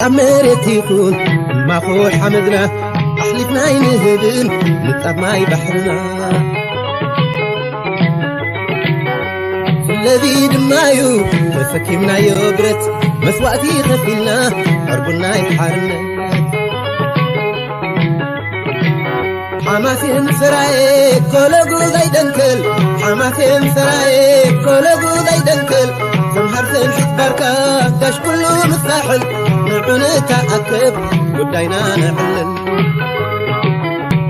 ኣብ መሬት ይኹን ማኹ ሓመድና ኣሕሊፍና ኣይንህብን ንጣብ ማይ ባሕርና። ስለዚ ድማዩ ተሰኪምናዮ ብረት መስዋእቲ ከፊልና ዕርቡናይ ሓርነት። ሓማሴን ሰራየ ኮለጉ ዘይደንክል፣ ሓማሴን ሰራየ ኮለጉ ዘይደንክል፣ ዘምሃር ሰልሒት ባርካ ጋሽ ኩሉ ምሳሕል፣ ንዑ ንተኣከብ ጉዳይና ነዕልል።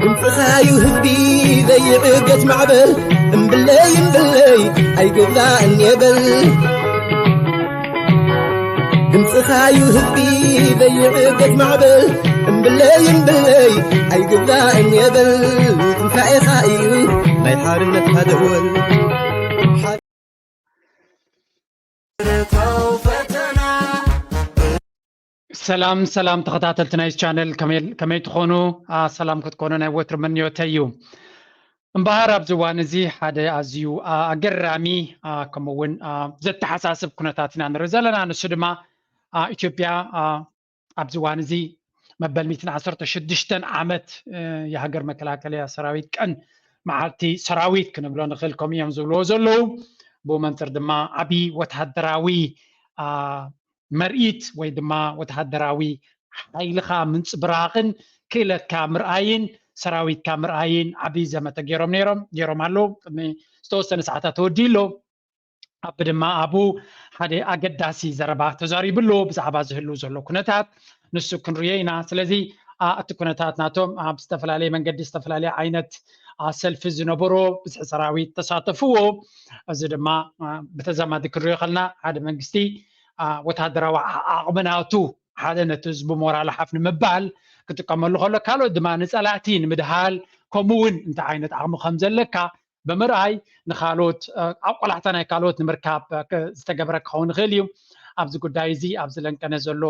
ድምፅኻዩ ህዝቢ ዘይዕገት ማዕበል፣ እምብለይ እምብለይ ኣይግዛእን የበል። ድምፅኻዩ ህዝቢ ዘይዕገት ማዕበል፣ እምብለይ እምብለይ ኣይግዛእን የበል። ትንሳኤኻ እዩ ናይ ሓርነትካ ደወል። ሰላም ሰላም ተኸታተልቲ ናይ ቻነል ከመይ ትኾኑ? ሰላም ክትኮኑ ናይ ወትሪ ምንዮተይ እዩ። እምበኣር ኣብዚ እዋን እዚ ሓደ ኣዝዩ ኣገራሚ ከምኡ እውን ዘተሓሳስብ ኩነታት ኢና ንርኢ ዘለና። ንሱ ድማ ኢትዮጵያ ኣብዚ እዋን እዚ መበል ሚእትን ዓሰርተ ሽዱሽተን ዓመት የሃገር መከላከልያ ሰራዊት ቀን መዓልቲ ሰራዊት ክንብሎ ንኽእል ከምኡ እዮም ዝብልዎ ዘለዉ። ብኡ መንፅር ድማ ዓብዪ ወታደራዊ ምርኢት ወይ ድማ ወተሃደራዊ ሓይልኻ ምንፅብራቕን ክእለትካ ምርኣይን ሰራዊትካ ምርኣይን ዓብዪ ዘመተ ገይሮም ነይሮም ገይሮም ኣለዉ። ቅድሚ ዝተወሰነ ሰዓታት ተወዲኡ ኣሎ። ኣቢ ድማ ኣብኡ ሓደ ኣገዳሲ ዘረባ ተዛሪቡ ኣሎ ብዛዕባ ዝህሉ ዘሎ ኩነታት ንሱ ክንርእዮ ኢና። ስለዚ እቲ ኩነታት ናቶም ኣብ ዝተፈላለየ መንገዲ ዝተፈላለየ ዓይነት ሰልፊ ዝነበሮ ብዝሒ ሰራዊት ተሳተፍዎ። እዚ ድማ ብተዛማዲ ክንሪኦ ከለና ሓደ መንግስቲ ወታደራዊ ዓቕሚ ናቱ ሓደ ነቲ ህዝቡ ሞራል ሓፍ ንምባል ክጥቀመሉ ከሎ ካልኦት ድማ ንፀላእቲ ንምድሃል ከምኡ እውን እንታይ ዓይነት ዓቕሚ ከም ዘለካ ብምርኣይ ንካልኦት ኣብ ቆላሕታ ናይ ካልኦት ንምርካብ ዝተገበረ ክኸውን ይኽእል እዩ። ኣብዚ ጉዳይ እዚ ኣብዚ ለንቀነ ዘሎ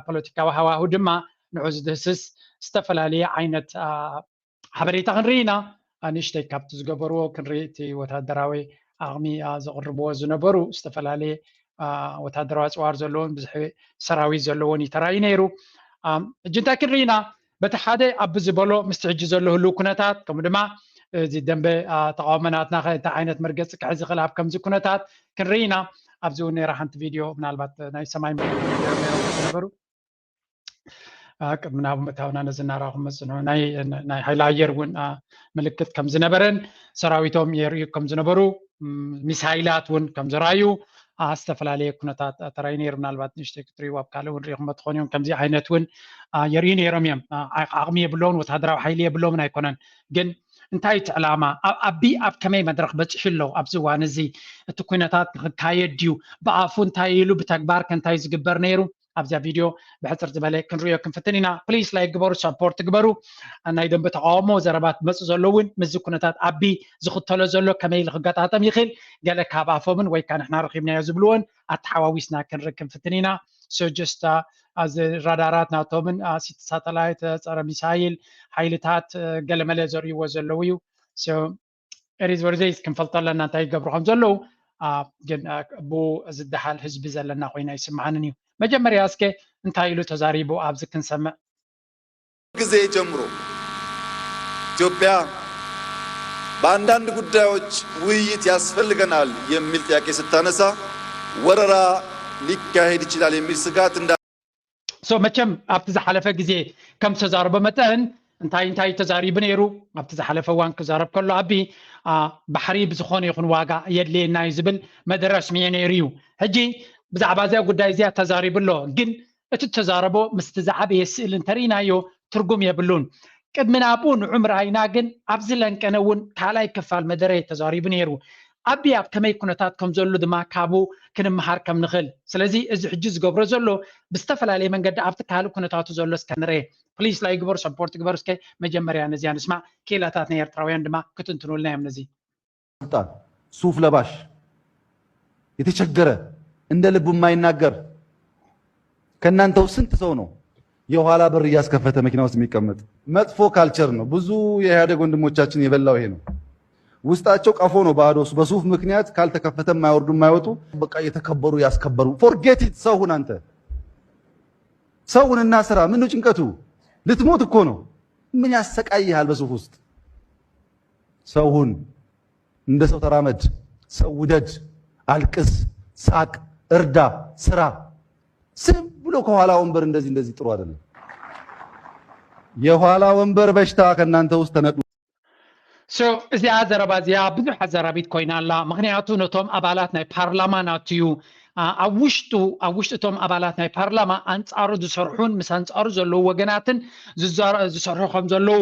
ፖለቲካዊ ሃዋሁ ድማ ንዑ ዝድህስስ ዝተፈላለየ ዓይነት ሓበሬታ ክንርኢ ኢና። ንእሽተይ ካብቲ ዝገበርዎ ክንርኢ እቲ ወታደራዊ ዓቕሚ ዘቕርብዎ ዝነበሩ ዝተፈላለየ ወታደራዊ ኣፅዋር ዘለዎን ብዙሕ ሰራዊት ዘለዎን እዩ ተራእዩ ነይሩ። ሕጂ እንታይ ክንርኢ ኢና? በቲ ሓደ ኣብ ዝበሎ ምስቲ ሕጂ ዘሎ ህልው ኩነታት ከምኡ ድማ እዚ ደንበ ተቃውሞ ናትና እንታይ ዓይነት መርገፂ ክሕዝ ይኽእል ኣብ ከምዚ ኩነታት ክንርኢ ኢና። ኣብዚ እውን ነይራ ሓንቲ ቪድዮ ምናልባት ናይ ሰማይ ዝነበሩ ቅድሚ ናብ ምእታውና ነዚ እናረኣኹም መፅንሑ ናይ ሓይሊ ኣየር እውን ምልክት ከም ዝነበረን ሰራዊቶም የርእዩ ከም ዝነበሩ ሚሳይላት እውን ከም ዘራዩ ዝተፈላለየ ኩነታት ተራዩ ነይሩ። ምናልባት ንእሽተይ ክትርእዩ ኣብ ካልእ እውን ሪኢኹም ትኾኑ እዮም። ከምዚ ዓይነት እውን የርእዩ ነይሮም እዮም። ዓቕሚ የብለውን፣ ወታደራዊ ሓይሊ የብለውን ኣይኮነን። ግን እንታይ እቲ ዕላማ? ኣቢ ኣብ ከመይ መድረኽ በፂሑ ኣሎ? ኣብዚ እዋን እዚ እቲ ኩነታት ክካየድ ድዩ? ብኣፉ እንታይ ኢሉ ብተግባር ከ እንታይ ዝግበር ነይሩ? ኣብዛ ቪድዮ ብሕፅር ዝበለ ክንሪኦ ክንፍትን ኢና። ፕሊስ ላይክ ግበሩ፣ ሰፖርት ግበሩ። ናይ ደንበ ተቃውሞ ዘረባት መፁ ዘሎ እውን ምስዚ ኩነታት ኣቢ ዝኽተሎ ዘሎ ከመይ ኢሉ ክገጣጠም ይኽእል ገለ ካብ ኣፎምን ወይ ከዓ ንሕና ረኺብናዮ ዝብልዎን ኣተሓዋዊስና ክንርኢ ክንፍትን ኢና። So just እዚ ራዳራት ናቶምን ሲቲ ሳተላይት ፀረ ሚሳይል ሓይልታት ገለመለ ዘርእይዎ ዘለዉ እዩ። So it is what it is ክንፈልጦ ኣለና እንታይ ይገብሩ ከም ዘለዉ። ግን ብኡ ዝደሃል ህዝቢ ዘለና ኮይና ይስምዓንን እዩ። መጀመርያ እስከ እንታይ ኢሉ ተዛሪቡ ኣብዚ ክንሰምዕ። ጊዜ ጀምሮ ኢትዮጵያ በአንዳንድ ጉዳዮች ውይይት ያስፈልገናል የሚል ጥያቄ ስታነሳ ወረራ ሊካሄድ ይችላል የሚል ስጋት እንዳ So መቸም ኣብቲ ዝሓለፈ ግዜ ከም ዝተዛረቦ መጠን እንታይ እንታይ ተዛሪቡ ነይሩ ኣብቲ ዝሓለፈ እዋን ክዛረብ ከሎ ኣቢ ባሕሪ ብዝኾነ ይኹን ዋጋ የድልየና እዩ ዝብል መደረ ኣስሚዑ ነይሩ እዩ። ሕጂ ብዛዕባ እዚኣ ጉዳይ እዚኣ ተዛሪቡ ኣሎ። ግን እቲ ተዛረቦ ምስቲ ዝዓበየ ስእሊ እንተርኢናዮ ትርጉም የብሉን። ቅድሚ ናብኡ ንዑ ምርኣይና ግን ኣብዚ ለንቀነ እውን ካልኣይ ክፋል መደረ ተዛሪቡ ነይሩ። ኣቢ ኣብ ከመይ ኩነታት ከም ዘሎ ድማ ካብኡ ክንምሃር ከም ንኽእል። ስለዚ እዚ ሕጂ ዝገብሮ ዘሎ ብዝተፈላለየ መንገዲ ኣብቲ ካልእ ኩነታቱ ዘሎ እስከ ንርኤ። ፕሊስ ላይክ ግበሩ፣ ሰፖርት ግበሩ። እስከ መጀመርያ ነዚኣ ንስማዕ። ክኢላታት ናይ ኤርትራውያን ድማ ክትንትኑልና እዮም ነዚ። ስልጣን ሱፍ ለባሽ የተቸገረ እንደ ልቡ የማይናገር ከእናንተው ስንት ሰው ነው የኋላ በር እያስከፈተ መኪና ውስጥ የሚቀመጥ? መጥፎ ካልቸር ነው። ብዙ የኢህአዴግ ወንድሞቻችን የበላው ይሄ ነው። ውስጣቸው ቀፎ ነው ባዶ። በሱፍ ምክንያት ካልተከፈተ የማይወርዱ የማይወጡ በቃ የተከበሩ ያስከበሩ forget it ሰው ሁን አንተ። ሰው ሁንና ስራ። ምን ነው ጭንቀቱ? ልትሞት እኮ ነው። ምን ያሰቃይሃል በሱፍ ውስጥ? ሰው ሁን፣ እንደ ሰው ተራመድ፣ ሰው ውደድ፣ አልቅስ፣ ሳቅ፣ እርዳ፣ ስራ። ዝም ብሎ ከኋላ ወንበር እንደዚህ እንደዚህ ጥሩ አይደለም። የኋላ ወንበር በሽታ ከእናንተ ውስጥ ተነቅሎ። So እዚኣ ዘረባ እዚኣ ብዙሕ ኣዘራቢት ኮይና ኣላ። ምክንያቱ ነቶም ኣባላት ናይ ፓርላማ ናቱ እዩ። ኣብ ውሽጡ ኣብ ውሽጢ እቶም ኣባላት ናይ ፓርላማ ኣንጻሩ ዝሰርሑን ምስ ኣንጻሩ ዘለዉ ወገናትን ዝሰርሑ ከም ዘለዉ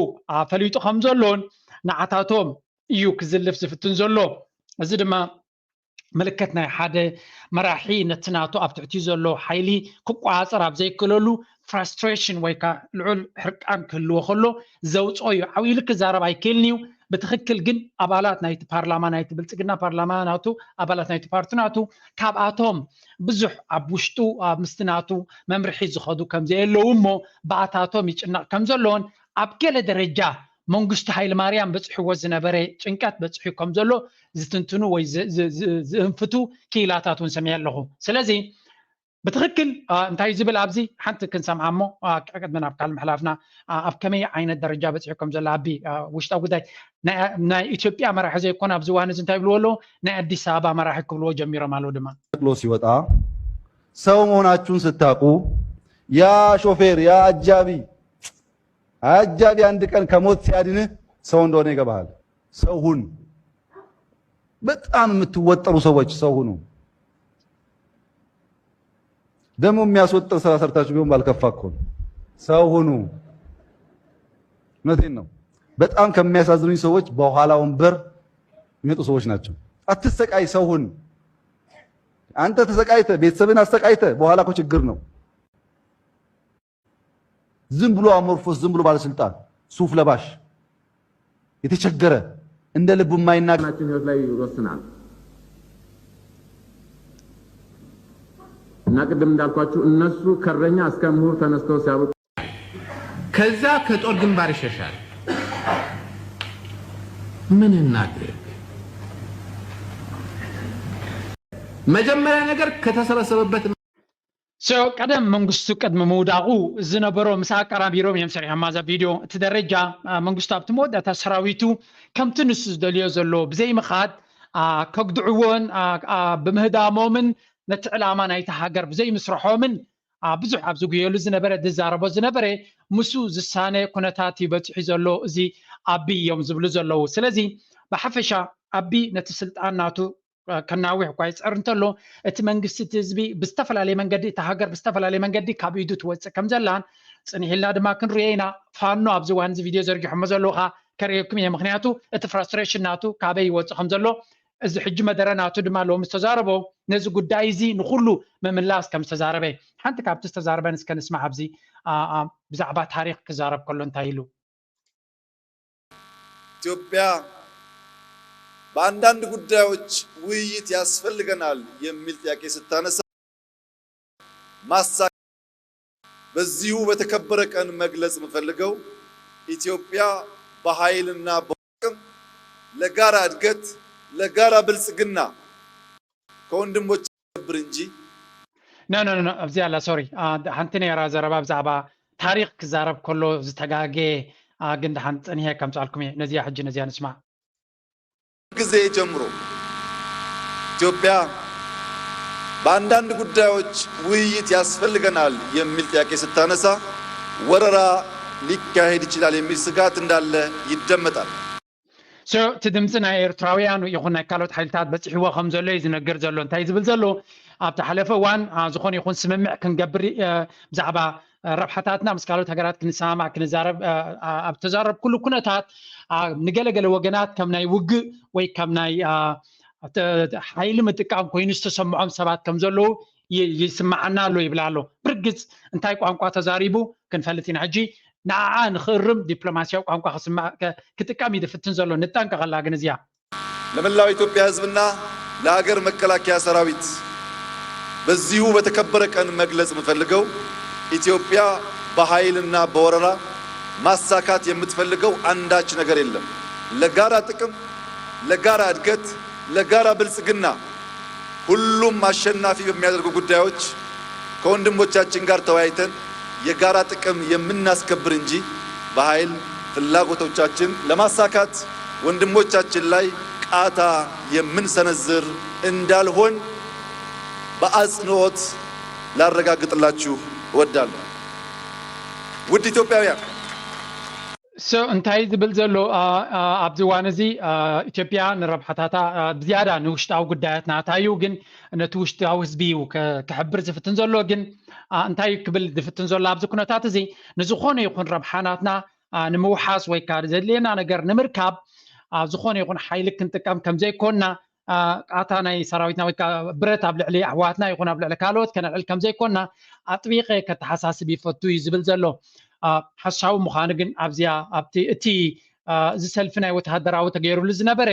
ፈሊጡ ከም ዘሎን ንዓታቶም እዩ ክዝልፍ ዝፍትን ዘሎ። እዚ ድማ ምልክት ናይ ሓደ መራሒ ነቲ ናቱ ኣብ ትሕቲኡ ዘሎ ሓይሊ ክቆጻጸር ኣብ ዘይክእለሉ frustration ወይ ከዓ ልዑል ሕርቃን ክህልዎ ከሎ ዘውፅኦ እዩ። ዓው ኢሉ ክዛረብ ኣይክእልን እዩ። ብትኽክል ግን ኣባላት ናይቲ ፓርላማ ናይቲ ብልፅግና ፓርላማ ናቱ ኣባላት ናይቲ ፓርቲ ናቱ ካብኣቶም ብዙሕ ኣብ ውሽጡ ኣብ ምስቲ ናቱ መምርሒ ዝኸዱ ከም ዘየለዉ እሞ ብኣታቶም ይጭነቕ ከም ዘለዎን ኣብ ገለ ደረጃ መንግስቱ ሃይለማርያም በፂሕዎ ዝነበረ ጭንቀት በፂሑ ከም ዘሎ ዝትንትኑ ወይ ዝእንፍቱ ክኢላታት እውን ሰሚዐ ኣለኹ። ስለዚ ብትኽክል እንታይ ዝብል ኣብዚ ሓንቲ ክንሰምዓ እሞ ቅድሚ ናብ ካል ምሕላፍና ኣብ ከመይ ዓይነት ደረጃ በፂሑ ከም ዘሎ ኣቢ ውሽጣዊ ጉዳይ ናይ ኢትዮጵያ መራሒ ዘይኮነ ኣብዚ ዋን እዚ እንታይ ይብልዎ ኣለዉ ናይ ኣዲስ ኣበባ መራሒ ክብልዎ ጀሚሮም ኣለዉ ድማ ነቅሎ ሲወጣ ሰው መሆናችሁን ስታቁ ያ ሾፌር ያ አጃቢ አጃቢ አንድ ቀን ከሞት ሲያድንህ ሰው እንደሆነ ይገባሃል። ሰው ሁን። በጣም የምትወጠሩ ሰዎች ሰው ሁኑ። ደግሞ የሚያስወጥር ስራ ሰርታችሁ ቢሆን ባልከፋ እኮ ነው። ሰው ሁኑ። እውነቴን ነው። በጣም ከሚያሳዝኑኝ ሰዎች በኋላ ወንበር የሚመጡ ሰዎች ናቸው። አትሰቃይ፣ ሰው ሁን። አንተ ተሰቃይተ ቤተሰብን አሰቃይተ በኋላ እኮ ችግር ነው። ዝም ብሎ አሞርፎስ ዝም ብሎ ባለስልጣን ሱፍ ለባሽ የተቸገረ እንደ ልቡ የማይናገር ናችን ህይወት ላይ ይወስናል። እና ቅድም እንዳልኳችሁ እነሱ ከረኛ እስከ ምሁር ተነስተው ሲያበቁ ከዛ ከጦር ግንባር ይሸሻል። ምን እናድርግ? መጀመሪያ ነገር ከተሰበሰበበት So ቀደም መንግስቱ ቅድሚ ምውዳቑ ዝነበሮ ምስ ኣቀራቢሮም እዮም ሰሪሖማ እዛ ቪድዮ። እቲ ደረጃ መንግስቱ ኣብቲ መወዳእታ ሰራዊቱ ከምቲ ንሱ ዝደልዮ ዘሎ ብዘይምኻድ ከግድዕዎን ብምህዳሞምን ነቲ ዕላማ ናይቲ ሃገር ብዘይምስርሖምን ብዙሕ ኣብ ዝጉየሉ ዝነበረ ዝዛረቦ ዝነበረ ምስኡ ዝሳነ ኩነታት እዩ በፂሑ ዘሎ። እዚ ኣቢ እዮም ዝብሉ ዘለዉ። ስለዚ ብሓፈሻ ኣቢ ነቲ ስልጣን ናቱ ከናውሕ እኳ ይፅዕር እንተሎ እቲ መንግስቲ እቲ ህዝቢ ብዝተፈላለየ መንገዲ እታ ሃገር ብዝተፈላለየ መንገዲ ካብ ኢዱ ትወፅእ ከም ዘላን ፅንሕ ኢልና ድማ ክንሪኦ ኢና። ፋኖ ኣብዚ እዋን እዚ ቪድዮ ዘርጊሖሞ ዘለዉ ከዓ ከርእየኩም እየ። ምክንያቱ እቲ ፍራስትሬሽን ናቱ ካበይ ይወፅእ ከም ዘሎ እዚ ሕጂ መደረ ናቱ ድማ ሎሚ ዝተዛረቦ ነዚ ጉዳይ እዚ ንኩሉ ምምላስ ከም ዝተዛረበ ሓንቲ ካብቲ ዝተዛረበን እስከ ንስማዕ። ኣብዚ ብዛዕባ ታሪክ ክዛረብ ከሎ እንታይ ኢሉ? ኢትዮጵያ በአንዳንድ ጉዳዮች ውይይት ያስፈልገናል የሚል ጥያቄ ስታነሳ ማሳ በዚሁ በተከበረ ቀን መግለጽ የምፈልገው ኢትዮጵያ በኃይልና በአቅም ለጋራ እድገት ለጋራ ብልጽግና ከወንድሞች ገብር እንጂ ኖ ኖ ኖ ኣብዚ ኣላ ሶሪ ሓንቲ ነራ ዘረባ ብዛዕባ ታሪክ ክዛረብ ከሎ ዝተጋገ ግን ደሓን ፀኒሐ ከምፅኣልኩም እየ። ነዚያ ሕጂ ነዚያ ንስማዕ። ጊዜ ጀምሮ ኢትዮጵያ በአንዳንድ ጉዳዮች ውይይት ያስፈልገናል የሚል ጥያቄ ስታነሳ ወረራ ሊካሄድ ይችላል የሚል ስጋት እንዳለ ይደመጣል። እቲ ድምፂ ናይ ኤርትራውያን ይኹን ናይ ካልኦት ሓይልታት በፂሕዎ ከም ዘሎ እዩ ዝነገር ዘሎ። እንታይ ዝብል ዘሎ ኣብቲ ሓለፈ እዋን ዝኾነ ይኹን ስምምዕ ክንገብር ብዛዕባ ረብሓታትና ምስ ካልኦት ሃገራት ክንሰማማዕ ክንዛረብ ኣብ ተዛረብኩሉ ኩነታት ንገለገለ ወገናት ከም ናይ ውግእ ወይ ከም ናይ ሓይሊ ምጥቃም ኮይኑ ዝተሰምዖም ሰባት ከም ዘለዉ ይስማዓና ኣሎ ይብል ኣሎ። ብርግፅ እንታይ ቋንቋ ተዛሪቡ ክንፈልጥ ኢና። ሕጂ ንዓኣ ንኽእርም ዲፕሎማሲያዊ ቋንቋ ክጥቃም እዩ ዝፍትን ዘሎ። ንጠንቀቐላ ግን እዚኣ ለመላው ኢትዮጵያ ህዝብና ለሀገር መከላከያ ሰራዊት በዚሁ በተከበረ ቀን መግለጽ የምፈልገው ኢትዮጵያ በኃይልና በወረራ ማሳካት የምትፈልገው አንዳች ነገር የለም። ለጋራ ጥቅም፣ ለጋራ እድገት፣ ለጋራ ብልጽግና ሁሉም አሸናፊ በሚያደርጉ ጉዳዮች ከወንድሞቻችን ጋር ተወያይተን የጋራ ጥቅም የምናስከብር እንጂ በኃይል ፍላጎቶቻችን ለማሳካት ወንድሞቻችን ላይ ቃታ የምንሰነዝር እንዳልሆን በአጽንኦት ላረጋግጥላችሁ እወዳለሁ። ውድ ኢትዮጵያውያን፣ So እንታይ ዝብል ዘሎ ኣብዚ እዋን እዚ ኢትዮጵያ ንረብሓታታ ብዝያዳ ንውሽጣዊ ጉዳያት ናታ እዩ፣ ግን ነቲ ውሽጣዊ ህዝቢ እዩ ክሕብር ዝፍትን ዘሎ። ግን እንታይ ክብል ዝፍትን ዘሎ ኣብዚ ኩነታት እዚ ንዝኾነ ይኹን ረብሓ ናትና ንምውሓስ ወይ ከዓ ዘድልየና ነገር ንምርካብ ዝኾነ ይኹን ሓይሊ ክንጥቀም ከምዘይኮንና ቃታ ናይ ሰራዊትና ወይ ከዓ ብረት ኣብ ልዕሊ ኣሕዋትና ይኹን ኣብ ልዕሊ ካልኦት ከነልዕል ከምዘይኮንና ኣጥቢቐ ከተሓሳስብ ይፈቱ እዩ ዝብል ዘሎ። ሓሳዊ ምዃኑ ግን ኣብዚኣ ኣብቲ እቲ እዚ ሰልፊ ናይ ወተሃደራዊ ተገይሩሉ ዝነበረ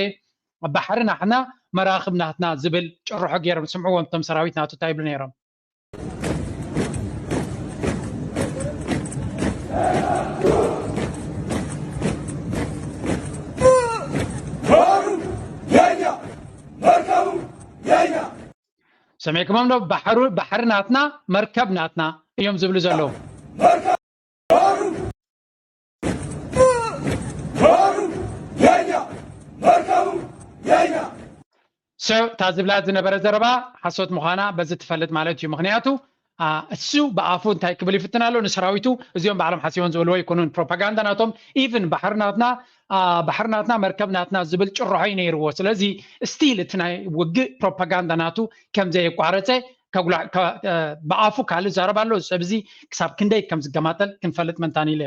ባሕሪ ናሕና መራኽብ ናትና ዝብል ጭርሖ ገይሮም ስምዕዎም እቶም ሰራዊት ናቱ እንታይ ይብሉ ነይሮም። ሰሚዕኩሞም ዶ? ባሕሪ ናትና መርከብ ናትና እዮም ዝብሉ ዘለዉ። ሰብ እታ ዝብላ ዝነበረ ዘረባ ሓሶት ምዃና በዚ ትፈልጥ ማለት እዩ። ምክንያቱ እሱ ብኣፉ እንታይ ክብል ይፍትን ኣሎ ንሰራዊቱ፣ እዚኦም ባዕሎም ሓሲቦም ዝበልዎ ኣይኮኑን፣ ፕሮፓጋንዳ ናቶም። ኢቭን ባሕሪ ናትና ባሕሪ ናትና መርከብ ናትና ዝብል ጭርሖ እዩ ነይርዎ። ስለዚ ስቲል እቲ ናይ ውግእ ፕሮፓጋንዳ ናቱ ከምዘየቋረፀ ብኣፉ ካልእ ዛረብ ኣሎ። እዚ ሰብ እዚ ክሳብ ክንደይ ከም ዝገማጠል ክንፈልጥ መንታን ኢለ።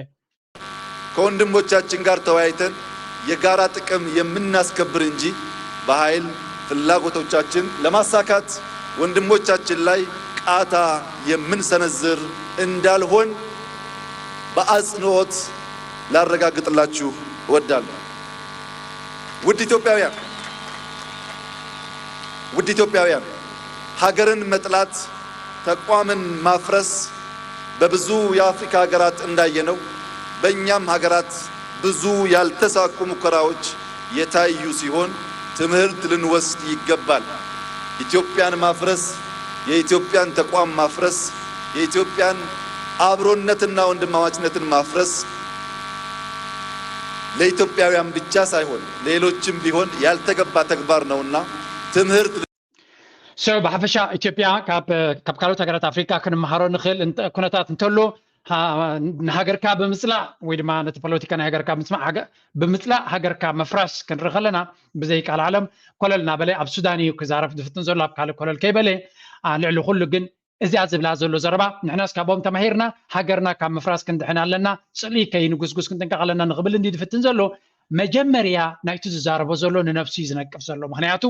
ከወንድሞቻችን ጋር ተወያይተን የጋራ ጥቅም የምናስከብር እንጂ በኃይል ፍላጎቶቻችን ለማሳካት ወንድሞቻችን ላይ ቃታ የምንሰነዝር እንዳልሆን በአጽንኦት ላረጋግጥላችሁ እወዳለሁ። ውድ ኢትዮጵያውያን ውድ ኢትዮጵያውያን ሀገርን መጥላት ተቋምን ማፍረስ በብዙ የአፍሪካ ሀገራት እንዳየነው በእኛም ሀገራት ብዙ ያልተሳኩ ሙከራዎች የታዩ ሲሆን ትምህርት ልንወስድ ይገባል። ኢትዮጵያን ማፍረስ የኢትዮጵያን ተቋም ማፍረስ የኢትዮጵያን አብሮነትና ወንድማማችነትን ማፍረስ ለኢትዮጵያውያን ብቻ ሳይሆን ለሌሎችም ቢሆን ያልተገባ ተግባር ነውና ትምህርት So ብሓፈሻ ኢትዮጵያ ካብ ካልኦት ሃገራት ኣፍሪካ ክንመሃሮ ንኽእል ኩነታት እንተሎ ንሃገርካ ብምፅላእ ወይ ድማ ነቲ ፖለቲካ ናይ ሃገርካ ብምፅማዕ ብምፅላእ ሃገርካ ምፍራስ ክንርኢ ከለና ብዘይ ቃል ዓለም ኮለል እናበለ ኣብ ሱዳን እዩ ክዛረብ ዝፍትን ዘሎ ኣብ ካልእ ኮለል ከይበለ ልዕሊ ኩሉ ግን እዚኣ ዝብላ ዘሎ ዘረባ ንሕናስ ካብኦም ተማሂርና ሃገርና ካብ ምፍራስ ክንድሕን ኣለና ፅልኢ ከይንጉስጉስ ክንጥንቀቕ ኣለና ንኽብል እንዲ ዝፍትን ዘሎ መጀመርያ ናይቲ ዝዛረቦ ዘሎ ንነብሱ እዩ ዝነቅፍ ዘሎ ምክንያቱ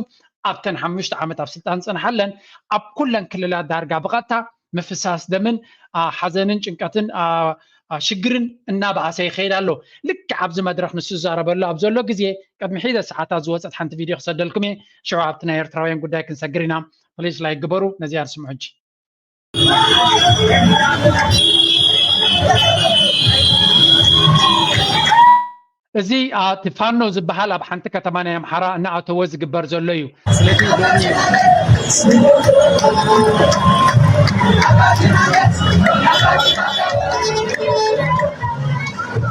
ኣብተን ሓሙሽተ ዓመት ኣብ ስልጣን ዝፀንሓለን ኣብ ኩለን ክልላት ዳርጋ ብቐጥታ ምፍሳስ ደምን ሓዘንን ጭንቀትን ሽግርን እናበኣሰ ይኸይድ ኣሎ። ልክዕ ኣብዚ መድረኽ ንሱ ዝዛረበሉ ኣብ ዘሎ ግዜ ቅድሚ ሒደት ሰዓታት ዝወፀት ሓንቲ ቪድዮ ክሰደልኩም እየ። ሽዑ ኣብቲ ናይ ኤርትራውያን ጉዳይ ክንሰግር ኢና። ፕሊስ ላይክ ግበሩ። ነዚኣ ንስምዑ ሕጂ። እዚ እቲ ፋኖ ዝበሃል ኣብ ሓንቲ ከተማ ናይ ኣምሓራ እናኣተወ ዝግበር ዘሎ እዩ። ስለዚ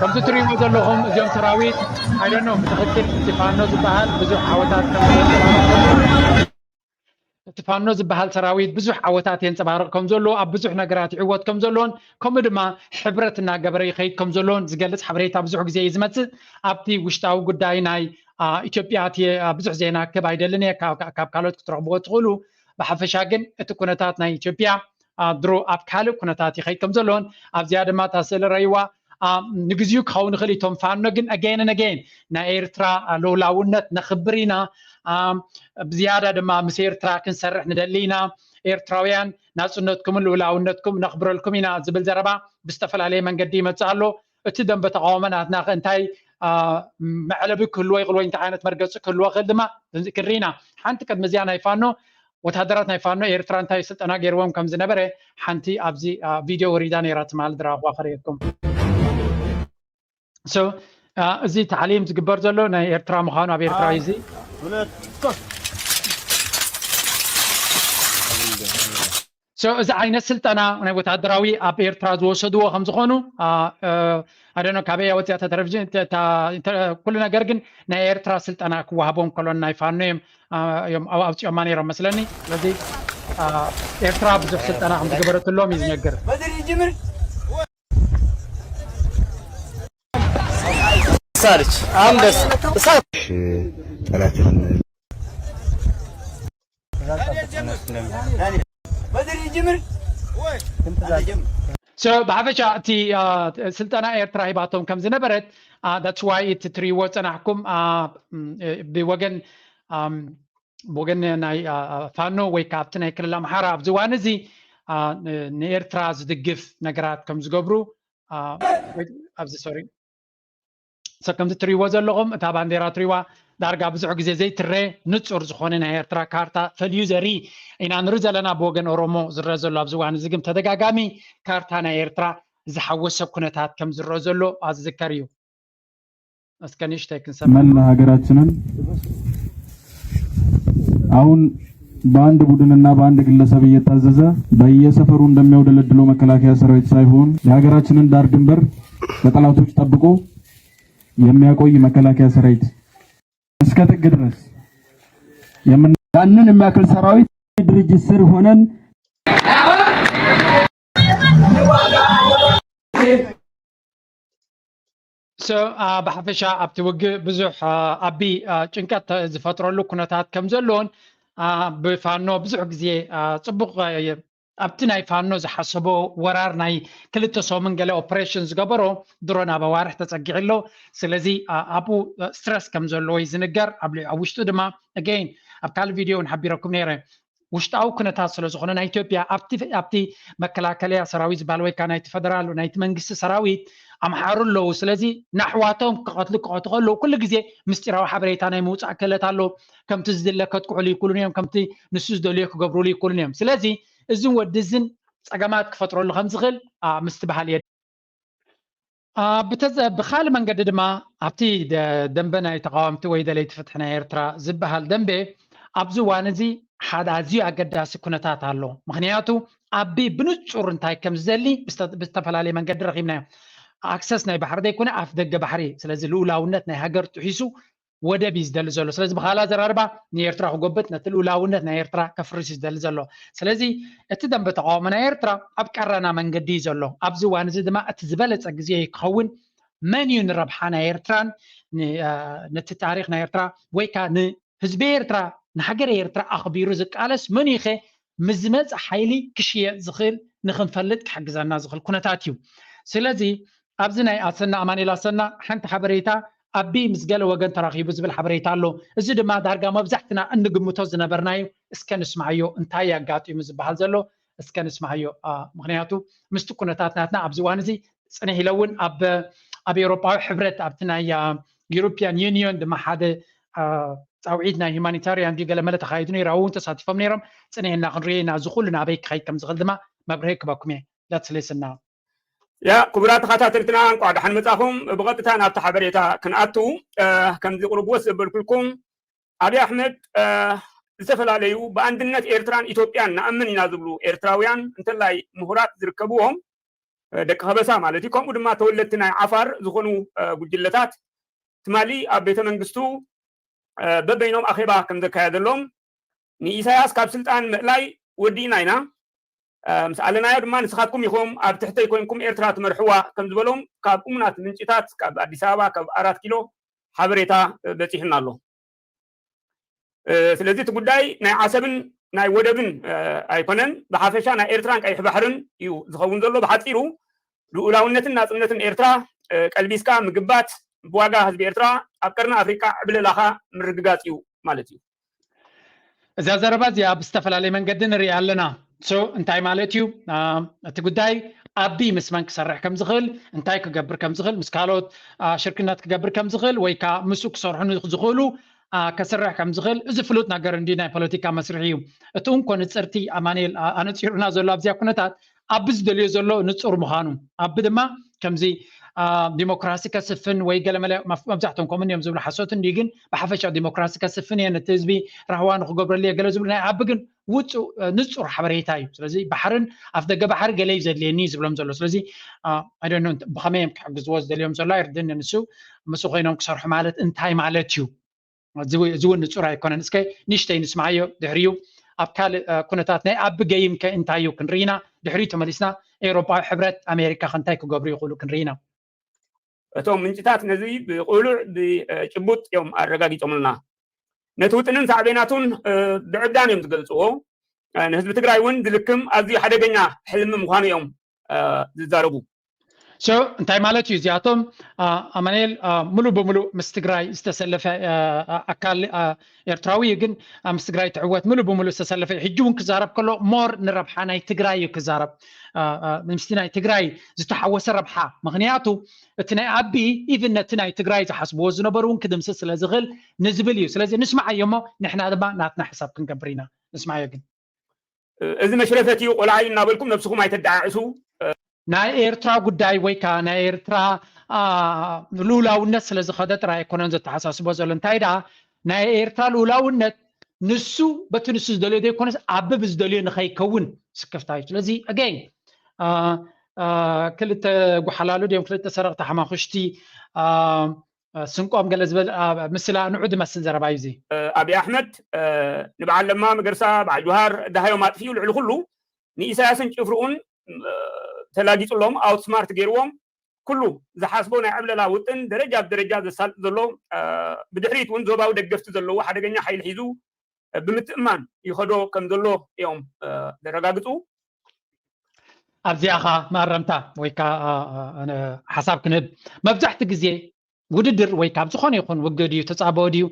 ከምዚ ትሪእዎ ዘለኹም እዚኦም ሰራዊት ኣይደኖም ብትኽክል እቲ ፋኖ ዝበሃል ብዙሕ ዓወታት እቲ ፋኖ ዝበሃል ሰራዊት ብዙሕ ዓወታት የንፀባርቕ ከም ዘሎ ኣብ ብዙሕ ነገራት ይዕወት ከም ዘሎን ከምኡ ድማ ሕብረት እናገበረ ይኸይድ ከም ዘሎን ዝገልፅ ሓበሬታ ብዙሕ ግዜ እዩ ዝመፅእ። ኣብቲ ውሽጣዊ ጉዳይ ናይ ኢትዮጵያ ብዙሕ ዜና ክብ ኣይደልን እየ ካብ ካልኦት ክትረኽብዎ ትኽእሉ። ብሓፈሻ ግን እቲ ኩነታት ናይ ኢትዮጵያ ድሮ ኣብ ካልእ ኩነታት ይኸይድ ከም ዘሎን ኣብዚኣ ድማ እታ ስእሊ ረይዋ ንግዚኡ ክኸውን ይኽእል እቶም ፋኖ ግን ኣገይን ነገይን ናይ ኤርትራ ልውላውነት ነኽብር ኢና። ብዝያዳ ድማ ምስ ኤርትራ ክንሰርሕ ንደሊ ኢና። ኤርትራውያን ናጽነትኩምን ልውላውነትኩም ነኽብረልኩም ኢና ዝብል ዘረባ ብዝተፈላለየ መንገዲ ይመጽእ ኣሎ። እቲ ደንበ ተቃውሞ ናትና ከ እንታይ መዕለቢ ክህልዎ ይኽእል ወይ እንታይ ዓይነት መርገጺ ክህልዎ ክእል ድማ ክንርኢ ኢና። ሓንቲ ቅድሚ እዚኣ ናይ ፋኖ ወታደራት ናይ ፋኖ ኤርትራ እንታይ ስልጠና ገይርዎም ከም ዝነበረ ሓንቲ ኣብዚ ቪድዮ ወሪዳ ነይራ ትማል ድራኹዋ ከርእየኩም። እዚ ታዕሊም ዝግበር ዘሎ ናይ ኤርትራ ምዃኑ ኣብ ኤርትራ እዩ እዚ So እዚ ዓይነት ስልጠና ናይ ወታደራዊ ኣብ ኤርትራ ዝወሰድዎ ከም ዝኾኑ ኣደኖ ካበይ ኣወፅያ እታ ቴሌቪዥን እታ- እታ ኢንተር- ኩሉ ነገር ግን ናይ ኤርትራ ስልጠና ክወሃቦም ከሎን ናይ ፋኖ እዮም አ፣ እዮም ኣብ- ኣውፂኦማ ነይሮም መስለኒ። ስለዚ አ፣ ኤርትራ ብዙሕ ስልጠና ከም ዝገበረትሎም እዩ ዝነገር። ሳልች አንበሳ እሳት ጠላትን So ብሓፈሻ እቲ አ፣ ስልጠና ኤርትራ ሂባቶም ከም ዝነበረት that's why እቲ ትሪእዎ ፀናሕኩም አ፣ ም፣ ብወገን ኣም፣ ብወገን ናይ አ፣ ፋኖ ወይ ከዓ ኣብቲ ናይ ክልል ኣምሓራ ኣብዚ እዋን እዚ አ፣ ን- ንኤርትራ ዝድግፍ ነገራት ከም ዝገብሩ አ፣ ወይ- ኣብዚ ሶሪ ሰብ ከምዚ ትሪእዎ ዘለኹም እታ ባንዴራ ትሪዋ ዳርጋ ብዙሕ ግዜ ዘይትረ ንፁር ዝኾነ ናይ ኤርትራ ካርታ ፈልዩ ዘርኢ ኢና ንርኢ ዘለና። ብወገን ኦሮሞ ዝረአ ዘሎ ኣብዚ እዋን እዚ ግን ተደጋጋሚ ካርታ ናይ ኤርትራ ዝሓወሰ ኩነታት ከም ዝረአ ዘሎ ኣዝዝከር እዩ። እስከ ንእሽተይ ክንሰማ መላ ሀገራችንን አሁን በአንድ ቡድንና በአንድ ግለሰብ እየታዘዘ በየሰፈሩ እንደሚያውደለድለው መከላከያ ሰራዊት ሳይሆን የሀገራችንን ዳር ድንበር ከጠላቶች ጠብቆ የሚያቆይ መከላከያ ሰራዊት እስከ ጥግ ድረስ የምን ያንን የሚያክል ሰራዊት ድርጅት ስር ሆነን So ብሓፈሻ ኣብቲ ውግእ ብዙሕ ዓቢ ጭንቀት ዝፈጥረሉ ኩነታት ከም ዘለዎን ብፋኖ ብዙሕ ግዜ ጽቡቕ ኣብቲ ናይ ፋኖ ዝሓሰቦ ወራር ናይ ክልተ ሰሙን ገለ ኦፕሬሽን ዝገበሮ ድሮ ናብ ኣዋርሕ ተጸጊዑ ኣሎ። ስለዚ ኣብኡ ስትረስ ከም ዘለዎ እዩ ዝንገር። ኣብ ውሽጡ ድማ ኣገይን ኣብ ካልእ ቪድዮ እውን ሓቢረኩም ነይረ። ውሽጣዊ ኩነታት ስለ ዝኾነ ናይ ኢትዮጵያ ኣብቲ ኣብቲ መከላከለያ ሰራዊት ዝበሃል ወይ ከዓ ናይቲ ፈደራል ናይቲ መንግስቲ ሰራዊት ኣምሓሩ ኣለዉ። ስለዚ ንኣሕዋቶም ክቐትሉ ክቐቱ ከለዉ ኩሉ ግዜ ምስጢራዊ ሓበሬታ ናይ ምውፃእ ክእለት ኣለዎ። ከምቲ ዝድለ ከጥቅዕሉ ይክእሉን እዮም፣ ከምቲ ንሱ ዝደልዮ ክገብርሉ ይክእሉን እዮም። ስለዚ እዝን ወዲ እዝን ፀገማት ክፈጥረሉ ከም ዝኽእል ምስትብሃል የድሊ። ብኻልእ መንገዲ ድማ ኣብቲ ደንበ ናይ ተቃወምቲ ወይ ደለይቲ ፍትሒ ናይ ኤርትራ ዝበሃል ደንበ ኣብዚ እዋን እዚ ሓደ ኣዝዩ ኣገዳሲ ኩነታት ኣሎ። ምክንያቱ ኣቢ ብንጹር እንታይ ከም ዝደሊ ብዝተፈላለየ መንገዲ ረኺብናዮ። ኣክሰስ ናይ ባሕሪ ዘይኮነ ኣፍ ደገ ባሕሪ። ስለዚ ልኡላውነት ናይ ሃገር ጥሒሱ ወደብ እዩ ዝደሊ ዘሎ። ስለዚ ብኻልእ ኣዘራርባ ንኤርትራ ክጎብጥ ነቲ ልኡላውነት ናይ ኤርትራ ከፍርስ እዩ ዝደሊ ዘሎ። ስለዚ እቲ ደንበ ተቃውሞ ናይ ኤርትራ ኣብ ቀረና መንገዲ እዩ ዘሎ። ኣብዚ እዋን እዚ ድማ እቲ ዝበለጸ ግዜ ክኸውን መን እዩ ንረብሓ ናይ ኤርትራን ነቲ ታሪኽ ናይ ኤርትራ ወይ ከዓ ንህዝቢ ኤርትራ ንሃገረ ኤርትራ ኣኽቢሩ ዝቃለስ መን እዩ ኸ ምስ ዝመጽእ ሓይሊ ክሽየጥ ዝኽእል ንኽንፈልጥ ክሕግዘና ዝኽእል ኩነታት እዩ። ስለዚ ኣብዚ ናይ ኣሰና ኣማኑኤል ኣሰና ሓንቲ ሓበሬታ ኣቢ ምስ ገለ ወገን ተራኺቡ ዝብል ሓበሬታ ኣሎ። እዚ ድማ ዳርጋ መብዛሕትና እንግምቶ ዝነበርናዩ እስከ ንስምዓዮ እንታይ ኣጋጢሙ ዝበሃል ዘሎ እስከ ንስምዓዮ። ምክንያቱ ምስቲ ኩነታት ናትና ኣብዚ እዋን እዚ ጽንሕ ኢለ እውን ኣብ ኣብ ኤውሮጳዊ ሕብረት ኣብቲ ናይ ዩሮፒያን ዩኒዮን ድማ ሓደ ፃውዒት ናይ ሁማኒታሪያን ድዩ ገለመለ ተኻይዱ ነይሩ ኣብኡ እውን ተሳቲፎም ነይሮም። ፅንሕ ኢልና ክንሪኦ ኢና እዚ ኩሉ ናበይ ክኸይድ ከም ዝኽእል ድማ መብርሂ ክበኩም እየ። Let's listen now. ያ ክቡራት ተኸታተልትና እንቋዕ ደሓን መጻኹም። ብቐጥታ ናብቲ ሓበሬታ ክንኣቱ ከምዚ ቁሩብ ወስ ዘበልኩልኩም ኣብይ ኣሕመድ ዝተፈላለዩ ብኣንድነት ኤርትራን ኢትዮጵያን ንኣምን ኢና ዝብሉ ኤርትራውያን እንተላይ ምሁራት ዝርከብዎም ደቂ ከበሳ ማለት እዩ። ከምኡ ድማ ተወለድቲ ናይ ዓፋር ዝኾኑ ጉጅለታት ትማሊ ኣብ ቤተ መንግስቱ በበይኖም ኣኼባ ከም ዘካየደሎም ንኢሳያስ ካብ ስልጣን ምእላይ ወዲእና ኢና ምስ ኣለናዮ ድማ ንስኻትኩም ኢኹም ኣብ ትሕተይ ኮይንኩም ኤርትራ ትመርሕዋ ከም ዝበሎም ካብ እሙናት ምንጭታት ካብ ኣዲስ ኣበባ ካብ ኣራት ኪሎ ሓበሬታ በፂሑና ኣሎ። ስለዚ እቲ ጉዳይ ናይ ዓሰብን ናይ ወደብን ኣይኮነን፣ ብሓፈሻ ናይ ኤርትራን ቀይሕ ባሕርን እዩ ዝኸውን ዘሎ። ብሓፂሩ ልኡላውነትን ናፅነትን ኤርትራ ቀልቢስካ ምግባት ብዋጋ ህዝቢ ኤርትራ ኣብ ቀርኒ ኣፍሪቃ ዕብለላኻ ምርግጋፅ እዩ ማለት እዩ። እዛ ዘረባ እዚኣ ብዝተፈላለየ መንገዲ ንሪኣ ኣለና። ሶ እንታይ ማለት እዩ? እቲ ጉዳይ ኣቢ ምስ መን ክሰርሕ ከም ዝኽእል፣ እንታይ ክገብር ከም ዝኽእል፣ ምስ ካልኦት ሽርክነት ክገብር ከም ዝኽእል ወይ ከዓ ምስኡ ክሰርሑ ዝኽእሉ ከስርሕ ከም ዝኽእል እዚ ፍሉጥ ነገር እንዲ ናይ ፖለቲካ መስርሒ እዩ። እቲ እንኮ ንፅርቲ ኣማኑኤል ኣነፂሩና ዘሎ ኣብዚኣ ኩነታት ኣቢ ዝደልዮ ዘሎ ንፁር ምዃኑ ኣቢ ድማ ከምዚ ዲሞክራሲ ከስፍን ወይ ገለመለ መብዛሕቶም ከምኡ እዮም ዝብሉ ሓሶት እንዲ ግን ብሓፈሻ ዲሞክራሲ ከስፍን እየ ነቲ ህዝቢ ራህዋ ንክገብረሉ እየ ገለ ዝብሉ ናይ ኣቢ ግን ውፁ ንፁር ሓበሬታ እዩ። ስለዚ ባሕርን ኣፍ ደገ ባሕሪ ገለ እዩ ዘድልየኒ ዝብሎም ዘሎ። ስለዚ ብኸመይ እዮም ክሕግዝዎ ዝደልዮም ዘሎ ኣይርድን። ንሱ ምስ ኮይኖም ክሰርሑ ማለት እንታይ ማለት እዩ? እዚ እውን ንፁር ኣይኮነን። እስከ ንሽተይ ንስማዓዮ፣ ድሕሪኡ ኣብ ካልእ ኩነታት ናይ ኣቢ ገይም ከ እንታይ እዩ ክንርኢና። ድሕሪኡ ተመሊስና ኤውሮጳዊ ሕብረት ኣሜሪካ ከ እንታይ ክገብሩ ይኽእሉ ክንርኢና። እቶም ምንጭታት ነዚ ብቁሉዕ ብጭቡጥ እዮም ኣረጋጊጾምልና። ነቲ ውጥንን ሳዕቤናቱን ብዕብዳን እዮም ዝገልጽዎ። ንህዝቢ ትግራይ እውን ዝልክም ኣዝዩ ሓደገኛ ሕልሚ ምዃኑ እዮም ዝዛረቡ። ሶ እንታይ ማለት እዩ እዚኣቶም? ኣማንኤል፣ ሙሉእ ብሙሉእ ምስ ትግራይ ዝተሰለፈ ኣካል ኤርትራዊ እዩ፣ ግን ምስ ትግራይ ትዕወት ሙሉእ ብሙሉእ ዝተሰለፈ እዩ። ሕጂ እውን ክዛረብ ከሎ ሞር ንረብሓ ናይ ትግራይ እዩ ክዛረብ፣ ምስቲ ናይ ትግራይ ዝተሓወሰ ረብሓ። ምክንያቱ እቲ ናይ ኣቢ ኢቭን ነቲ ናይ ትግራይ ዝሓስብዎ ዝነበሩ እውን ክድምስስ ስለ ዝኽእል ንዝብል እዩ። ስለዚ ንስማዓዮ እሞ ንሕና ድማ ናትና ሕሳብ ክንገብር ኢና። ንስማዓዮ ግን እዚ መሽረፈት እዩ፣ ቆልዓ እዩ እናበልኩም ነብስኹም ኣይተደዓዕሱ። ናይ ኤርትራ ጉዳይ ወይ ከዓ ናይ ኤርትራ ልኡላውነት ስለ ዝኸደ ጥራይ ኣይኮነን ዘተሓሳስቦ ዘሎ። እንታይ ደኣ ናይ ኤርትራ ልኡላውነት ንሱ በቲ ንሱ ዝደልዮ ዘይኮነስ ኣቢ ብዝደልዮ ንኸይከውን ስክፍታ እዩ። ስለዚ ኣገይን ክልተ ጉሓላሉ ድዮም ክልተ ሰረቕቲ ሓማኹሽቲ ስንቆም ገለ ዝበል ምስላ ንዑ ዝመስል ዘረባ እዩ እዚ። ኣብይ ኣሕመድ ንበዓል ለማ መገርሳ፣ በዓል ጁሃር ደሃዮም ኣጥፊኡ ልዕሊ ኩሉ ንኢሳያስን ጭፍርኡን ተላጊጹሎም ኣውትስማርት ገይርዎም ኩሉ ዝሓስቦ ናይ ዕብለላ ውጥን ደረጃ ብደረጃ ዘሳልጥ ዘሎ ብድሕሪት እውን ዞባዊ ደገፍቲ ዘለዎ ሓደገኛ ሓይሊ ሒዙ ብምትእማን ይኸዶ ከም ዘሎ እዮም ዘረጋግጹ። ኣብዚኣ ኸ መኣረምታ ወይ ከዓ ሓሳብ ክንህብ። መብዛሕቲ ግዜ ውድድር ወይ ካብ ዝኾነ ይኹን ውግእ ድዩ ተፃበኦ ድዩ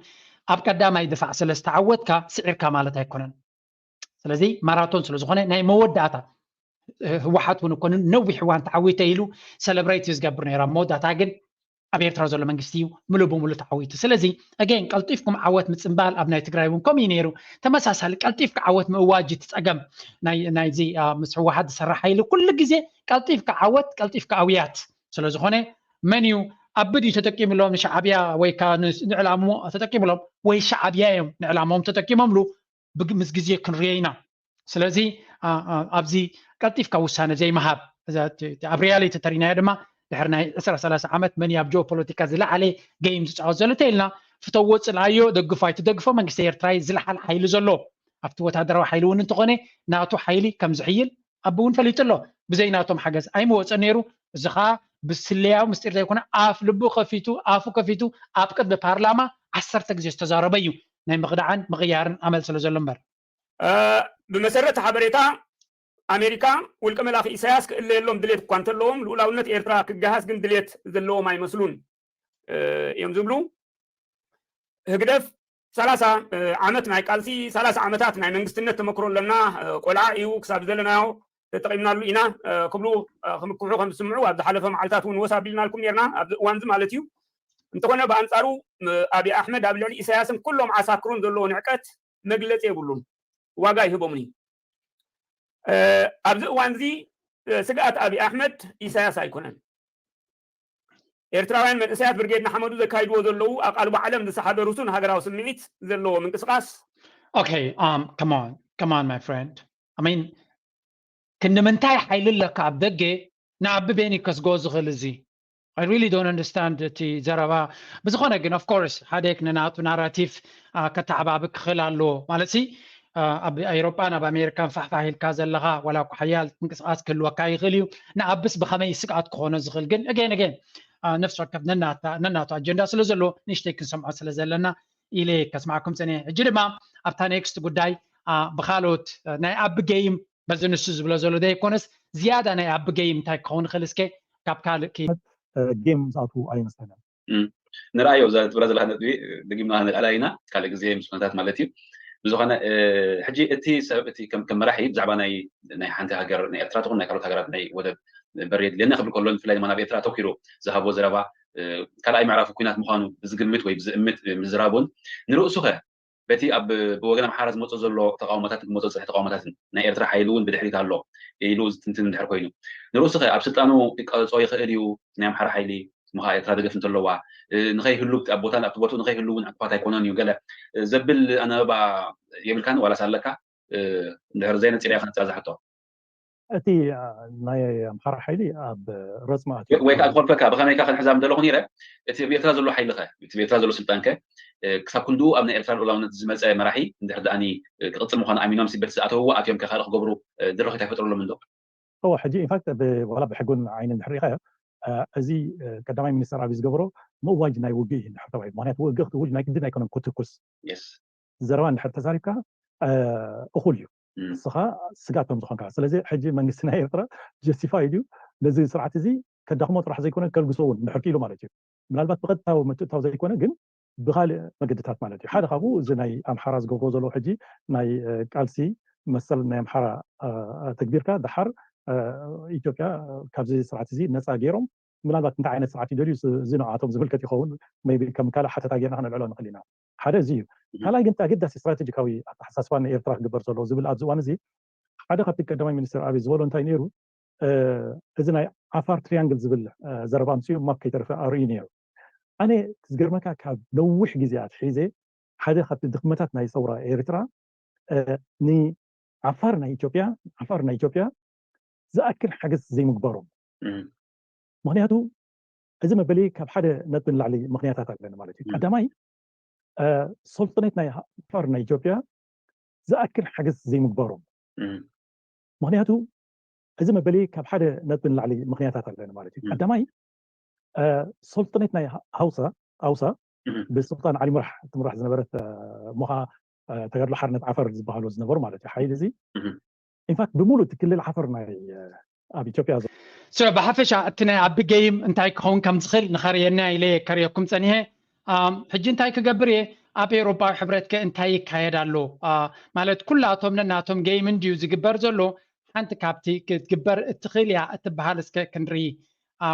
ኣብ ቀዳማይ ድፋዕ ስለ ዝተዓወትካ ስዒርካ ማለት ኣይኮነን። ስለዚ ማራቶን ስለ ዝኾነ ናይ መወዳእታ ህወሓት እውን እኮ ነዊሕ እዋን ተዓዊተ ኢሉ ሰለብሬት እዩ ዝገብር ነይሩ። ኣብ መወዳእታ ግን ኣብ ኤርትራ ዘሎ መንግስቲ እዩ ምሉእ ብምሉእ ተዓዊቱ። ስለዚ ኣገይን ቀልጢፍኩም ዓወት ምፅምባል ኣብ ናይ ትግራይ እውን ከምኡ እዩ ነይሩ። ተመሳሳሊ ቀልጢፍካ ዓወት ምእዋጅ እቲ ፀገም ናይዚ ምስ ህወሓት ዝሰርሕ ሓይሊ ኩሉ ግዜ ቀልጢፍካ ዓወት ቀልጢፍካ ኣውያት ስለዝኾነ መን እዩ ኣቢ ድዩ ተጠቂምሎም ንሻዕብያ ወይ ከዓ ንዕላምኡ ተጠቂምሎም ወይ ሻዕብያ እዮም ንዕላምኦም ተጠቂሞምሉ ምስ ግዜ ክንሪኦ ኢና። ስለዚ ኣብዚ ቀልጢፍካ ውሳነ ዘይምሃብ ኣብ ሪያሊቲ ተሪናዮ ድማ ድሕሪ ናይ ዕስራ ሰላሳ ዓመት መን ኣብ ጂኦፖለቲካ ዝለዓለ ገይም ዝፃወት ዘሎ ተይልና ፍተዎ ፅልኣዮ ደግፎ ኣይትደግፎ መንግስቲ ኤርትራ ዝለዓለ ሓይሊ ዘሎ ኣብቲ ወታደራዊ ሓይሊ እውን እንተኾነ ናቱ ሓይሊ ከም ዝሕይል ኣቢ እውን ፈሊጡ ኣሎ። ብዘይ ናቶም ሓገዝ ኣይምወፀን ነይሩ። እዚ ከዓ ብስለያዊ ምስጢር ዘይኮነ ኣፍ ልቡ ከፊቱ ኣፉ ከፊቱ ኣብ ቅድሚ ፓርላማ ዓሰርተ ግዜ ዝተዛረበ እዩ። ናይ ምኽዳዕን ምቕያርን ኣመል ስለ ዘሎ እምበር ብመሰረት ሓበሬታ ኣሜሪካ ውልቀ መላኺ ኢሳያስ ክእለየሎም ድሌት እኳ እንተለዎም ልኡላውነት ኤርትራ ክገሃስ ግን ድሌት ዘለዎም ኣይመስሉን እዮም ዝብሉ። ህግደፍ ሰላሳ ዓመት ናይ ቃልሲ ሰላሳ ዓመታት ናይ መንግስትነት ተመክሮ ኣለና፣ ቆልዓ እዩ ክሳብ ዘለናዮ ተጠቒምናሉ ኢና ክብሉ ክምክሑ ከም ዝስምዑ ኣብ ዝሓለፈ መዓልታት እውን ወስ ኣቢልናልኩም ነርና ኣብዚ እዋን እዚ ማለት እዩ። እንተኾነ ብኣንፃሩ ኣብይ ኣሕመድ ኣብ ልዕሊ ኢሳያስን ኩሎም ዓሳክሩን ዘለዎ ንዕቀት መግለፂ የብሉን፣ ዋጋ ይህቦምን እዩ። ኣብዚ እዋን እዚ ስግኣት ኣብይ ኣሕመድ ኢሳያስ ኣይኮነን። ኤርትራውያን መንእሰያት ብርጌድ ንሓመዱ ዘካይድዎ ዘለዉ ኣቓልቦ ዓለም ዝሰሓደ ርሱን ሃገራዊ ስምዒት ዘለዎ ምንቅስቓስ Okay, um, come on, come on, my friend. I mean, ክንዲ ምንታይ ሓይሊ ኣለካ ኣብ ደገ ንኣቢ ቤኒ ከስጎ ዝኽእል እዚ I really don't understand እቲ ዘረባ። ብዝኾነ ግን of course ሓደ ንናቱ ናራቲቭ ከተሓባቢ ክኽእል ኣለዎ ማለት ሲ ኣብ ኤውሮጳን ኣብ ኣሜሪካን ፋሕፋሕ ኢልካ ዘለኻ ዋላ እኳ ሓያል ምንቅስቃስ ክህልወካ ይኽእል እዩ። ንኣብስ ብኸመይ ስግኣት ክኾኖ ዝኽእል ግን again again ነፍሲ ወከፍ ነናቱ ኣጀንዳ ስለ ዘለዎ ንእሽተይ ክንሰምዖ ስለ ዘለና ኢለ ከስማዕኩም ፀኒሐ። ሕጂ ድማ ኣብታ ኔክስት ጉዳይ ብካልኦት ናይ ኣቢ ገይም በዚ ንሱ ዝብሎ ዘሎ ዘይኮነስ ዝያዳ ናይ ኣቢ ገይም እንታይ ክኸውን ይኽእል እስከ ካብ ካልእ ጌም ዝኣትዉ ኣይመስለንን። ንርኣዮ እዛ ትብላ ዘለካ ነጥቢ ደጊምና ንልዕላ ኢና ካልእ ግዜ ምስ ኩነታት ማለት እዩ። ብዝኾነ ሕጂ እቲ ሰብ እቲ ከም መራሒ ብዛዕባ ናይ ናይ ሓንቲ ሃገር ናይ ኤርትራ ትኹን ናይ ካልኦት ሃገራት ናይ ወደብ በር የድልየና ክብል ከሎ ብፍላይ ድማ ናብ ኤርትራ ኣተኪሩ ዝሃቦ ዘረባ ካልኣይ ምዕራፍ ኩናት ምዃኑ ብዝግምት ወይ ብዝእምት ምዝራቡን ንርእሱ ኸ በቲ ኣብ ብወገን ኣምሓራ ዝመፆ ዘሎ ተቃውሞታት ክመፆ ዝፀንሐ ተቃውሞታትን ናይ ኤርትራ ሓይሊ እውን ብድሕሪት ኣሎ ኢሉ ዝትንትን እንድሕር ኮይኑ ንርእሱ ኸ ኣብ ስልጣኑ ክቀርፆ ይኽእል እዩ ናይ ኣምሓራ ሓይሊ ምኻ ኤርትራ ደገፍ እንተለዋ ንኸይህሉ ኣብ ቦታ ኣብቲ ቦትኡ ንኸይህሉ እውን ዕንቅፋት ኣይኮነን እዩ ገለ ዘብል ኣነባባ የብልካን ዋላስ ኣለካ? እንድሕር ዘይነፂርያ ከነፃ ዝሓቶ እቲ ናይ ኣምሓራ ሓይሊ ኣብ ረፅሚ ኣትዩ ወይ ከዓ ክኾልከካ ብኸመይ ከ ክንሕዛ ምደለኹ ነይረ። እቲ ኣብ ኤርትራ ዘሎ ሓይሊ ኸ እቲ ኣብ ኤርትራ ዘሎ ስልጣን ከ ክሳብ ክንድኡ ኣብ ናይ ኤርትራ ልኡላውነት ዝመፀ መራሒ እንድሕር ደኣኒ ክቕፅል ምዃኑ ኣሚኖም ሲ በቲ ዝኣተውዎ ኣትዮም ከ ካልእ ክገብሩ ድረኺት ኣይፈጥረሎም እንዶ? እወ ሕጂ ኢንፋክት ዋላ ብሕጉን ዓይኒ እንድሕር ሪኢኻዮ እዚ ቀዳማይ ሚኒስተር ኣብይ ዝገበሮ ምእዋጅ ናይ ውግእ እዩ እንድሕር ተባሂሉ። ምክንያቱ ውግእ ክትእውጅ ናይ ግድን ኣይኮነን ክትኩስ። ዘረባ እንድሕር ተዛሪብካ እኹል እዩ። ንስኻ ስጋት ከም ዝኾንካ። ስለዚ ሕጂ መንግስቲ ናይ ኤርትራ ጀስቲፋይ ድዩ ነዚ ስርዓት እዚ ከዳኽሞ ጥራሕ ዘይኮነ ከልግሶ እውን እንድሕር ክኢሉ ማለት እዩ። ምናልባት ብቐጥታዊ ምትእታው ዘይኮነ ግን ብካልእ መገድታት ማለት እዩ። ሓደ ካብኡ እዚ ናይ ኣምሓራ ዝገብሮ ዘለዉ ሕጂ ናይ ቃልሲ መሰል ናይ ኣምሓራ ተግቢርካ ደሓር ኢትዮጵያ ካብዚ ስርዓት እዚ ነፃ ገይሮም ምናልባት እንታይ ዓይነት ስርዓት ይደልዩ እዚ ንዓቶም ዝምልከት ይኸውን። ቢ ከም ካልእ ሓተታ ጌርና ክነልዕሎ ንኽእል ኢና። ሓደ እዚ እዩ። ካልኣይ ግን ኣገዳሲ ስትራቴጂካዊ ኣተሓሳስባ ንኤርትራ ክግበር ዘለዎ ዝብል ኣብዚ እዋን እዚ ሓደ ካብቲ ቀዳማይ ሚኒስትር ኣብይ ዝበሎ እንታይ ነይሩ? እዚ ናይ ዓፋር ትሪያንግል ዝብል ዘረባ ኣምፅኡ ማፕ ከይተረፈ ኣርእዩ ነይሩ። ኣነ ዝገርመካ ካብ ነዊሕ ግዜ ኣትሒዘ ሓደ ካብቲ ድኽመታት ናይ ሰውራ ኤርትራ ንዓፋር ናይ ኢትዮጵያ ዓፋር ናይ ኢትዮጵያ ዝኣክል ሓገዝ ዘይምግበሮም። ምክንያቱ እዚ መበሊ ካብ ሓደ ነጥቢ ንላዕሊ ምክንያታት ኣለኒ ማለት እዩ። ቀዳማይ ሰልጠነት ናይ ዓፋር ናይ ኢትዮጵያ ዝኣክል ሓገዝ ዘይምግበሮም። ምክንያቱ እዚ መበሊ ካብ ሓደ ነጥቢ ንላዕሊ ምክንያታት ኣለኒ ማለት እዩ። ቀዳማይ ሰልጠነት ናይ ሃውሳ ኣውሳ ብሱልጣን ዓሊ ሙራሕ ትምራሕ ዝነበረት እሞ ከዓ ተጋድሎ ሓርነት ዓፈር ዝበሃሉ ዝነበሩ ማለት እዩ ሓይሊ እዚ ኢንፋክት ብምሉእ እቲ ክልል ዓፈር ናይ ኣብ ኢትዮጵያ ዘሎ ስለ ብሓፈሻ እቲ ናይ ኣቢ ገይም እንታይ ክኸውን ከም ዝኽእል ንኸርእየና ኢለ ከርእየኩም ፀኒሐ። ሕጂ እንታይ ክገብር እየ? ኣብ ኤውሮፓዊ ሕብረት ከ እንታይ ይካየድ ኣሎ? ማለት ኩላቶም ነናቶም ገይም እንድዩ ዝግበር ዘሎ። ሓንቲ ካብቲ ክትግበር እትኽእል እያ እትበሃል እስከ ክንርኢ።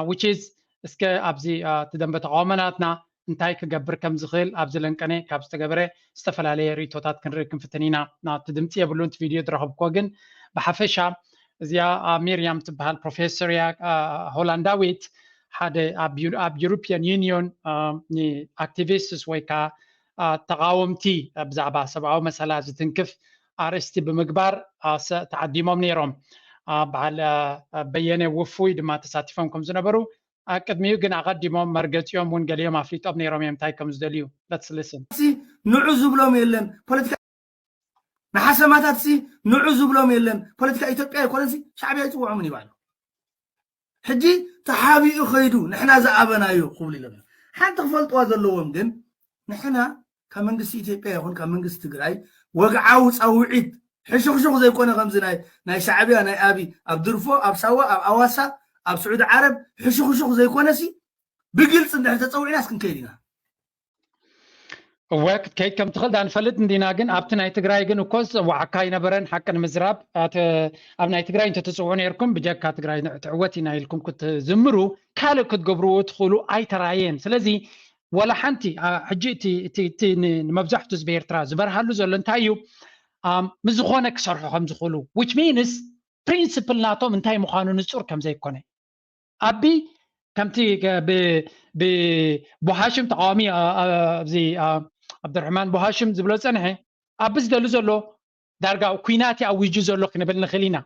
Which is እስከ ኣብዚ እቲ ደንበ ተቃውሞ ናትና እንታይ ክገብር ከም ዝኽእል ኣብዚ ለንቀነ ካብ ዝተገበረ ዝተፈላለየ ርእቶታት ክንርኢ ክንፍትን ኢና። ናብቲ ድምፂ የብሉን እቲ ቪድዮ ዝረኸብኩዎ ግን ብሓፈሻ እዚኣ ሚርያም ትበሃል ፕሮፌሰር እያ ሆላንዳዊት ሓደ ኣብ ዩሮፒያን ዩኒዮን ንኣክቲቪስትስ ወይ ከዓ ተቃወምቲ ብዛዕባ ሰብኣዊ መሰላት ዝትንክፍ ኣርእስቲ ብምግባር ተዓዲሞም ነይሮም። በዓል በየነ ውፉይ ድማ ተሳቲፎም ከም ዝነበሩ ኣቅድሚኡ ግን ኣቐዲሞም መርገፂኦም እውን ገሊኦም ኣፍሊጦም ነይሮም እዮም እንታይ ከም ዝደልዩ። Let's listen። ንዑ ዝብሎም የለን ፖለቲካ ንሓሰማታት ሲ ንዑ ዝብሎም የለን ፖለቲካ ኢትዮጵያ ኣይኮነን ሲ ሻዕብያ ይፅውዖምን ይባሉ። ሕጂ ተሓቢኡ ከይዱ ንሕና ዝኣበናዮ ክብሉ ኢሎም ሓንቲ ክፈልጥዋ ዘለዎም ግን ንሕና ካብ መንግስቲ ኢትዮጵያ ይኹን ካብ መንግስቲ ትግራይ ወግዓዊ ፃውዒት ሕሹኽሹኽ ዘይኮነ ከምዚ ናይ ናይ ሻዕብያ ናይ ኣቢ ኣብ ድርፎ ኣብ ሳዋ ኣብ ኣዋሳ ኣብ ስዑዲ ዓረብ ሕሹኽሹኽ ዘይኮነሲ ብግልፂ እንድሕር ተፀዊዕናስ ክንከይድ ኢና። እወ ክትከይድ ከም ትኽእል ዳ ንፈልጥ እንዲና ግን ኣብቲ ናይ ትግራይ ግን እኮ ዝፀዋዓካ ኣይነበረን ሓቂ ንምዝራብ ኣብ ናይ ትግራይ እንተትፅውዑ ነይርኩም ብጀካ ትግራይ ትዕወት ኢና ኢልኩም ክትዝምሩ ካልእ ክትገብርዎ ትኽእሉ ኣይተራየን ስለዚ ወላ ሓንቲ ሕጂ እቲ ንመብዛሕቱ ህዝቢ ኤርትራ ዝበርሃሉ ዘሎ እንታይ እዩ ምስ ዝኾነ ክሰርሑ ከም ዝኽእሉ which means principle ናቶም እንታይ ምዃኑ ንፁር ከም ዘይኮነ ኣቢ ከምቲ ብቡሃሽም ተቃዋሚ ኣብዚ ኣብድርሕማን ቡሃሽም ዝብሎ ፀንሐ ኣቢ ዝደሊ ዘሎ ዳርጋ ኩናት ኣዊጁ ዘሎ ክንብል ንኽእል ኢና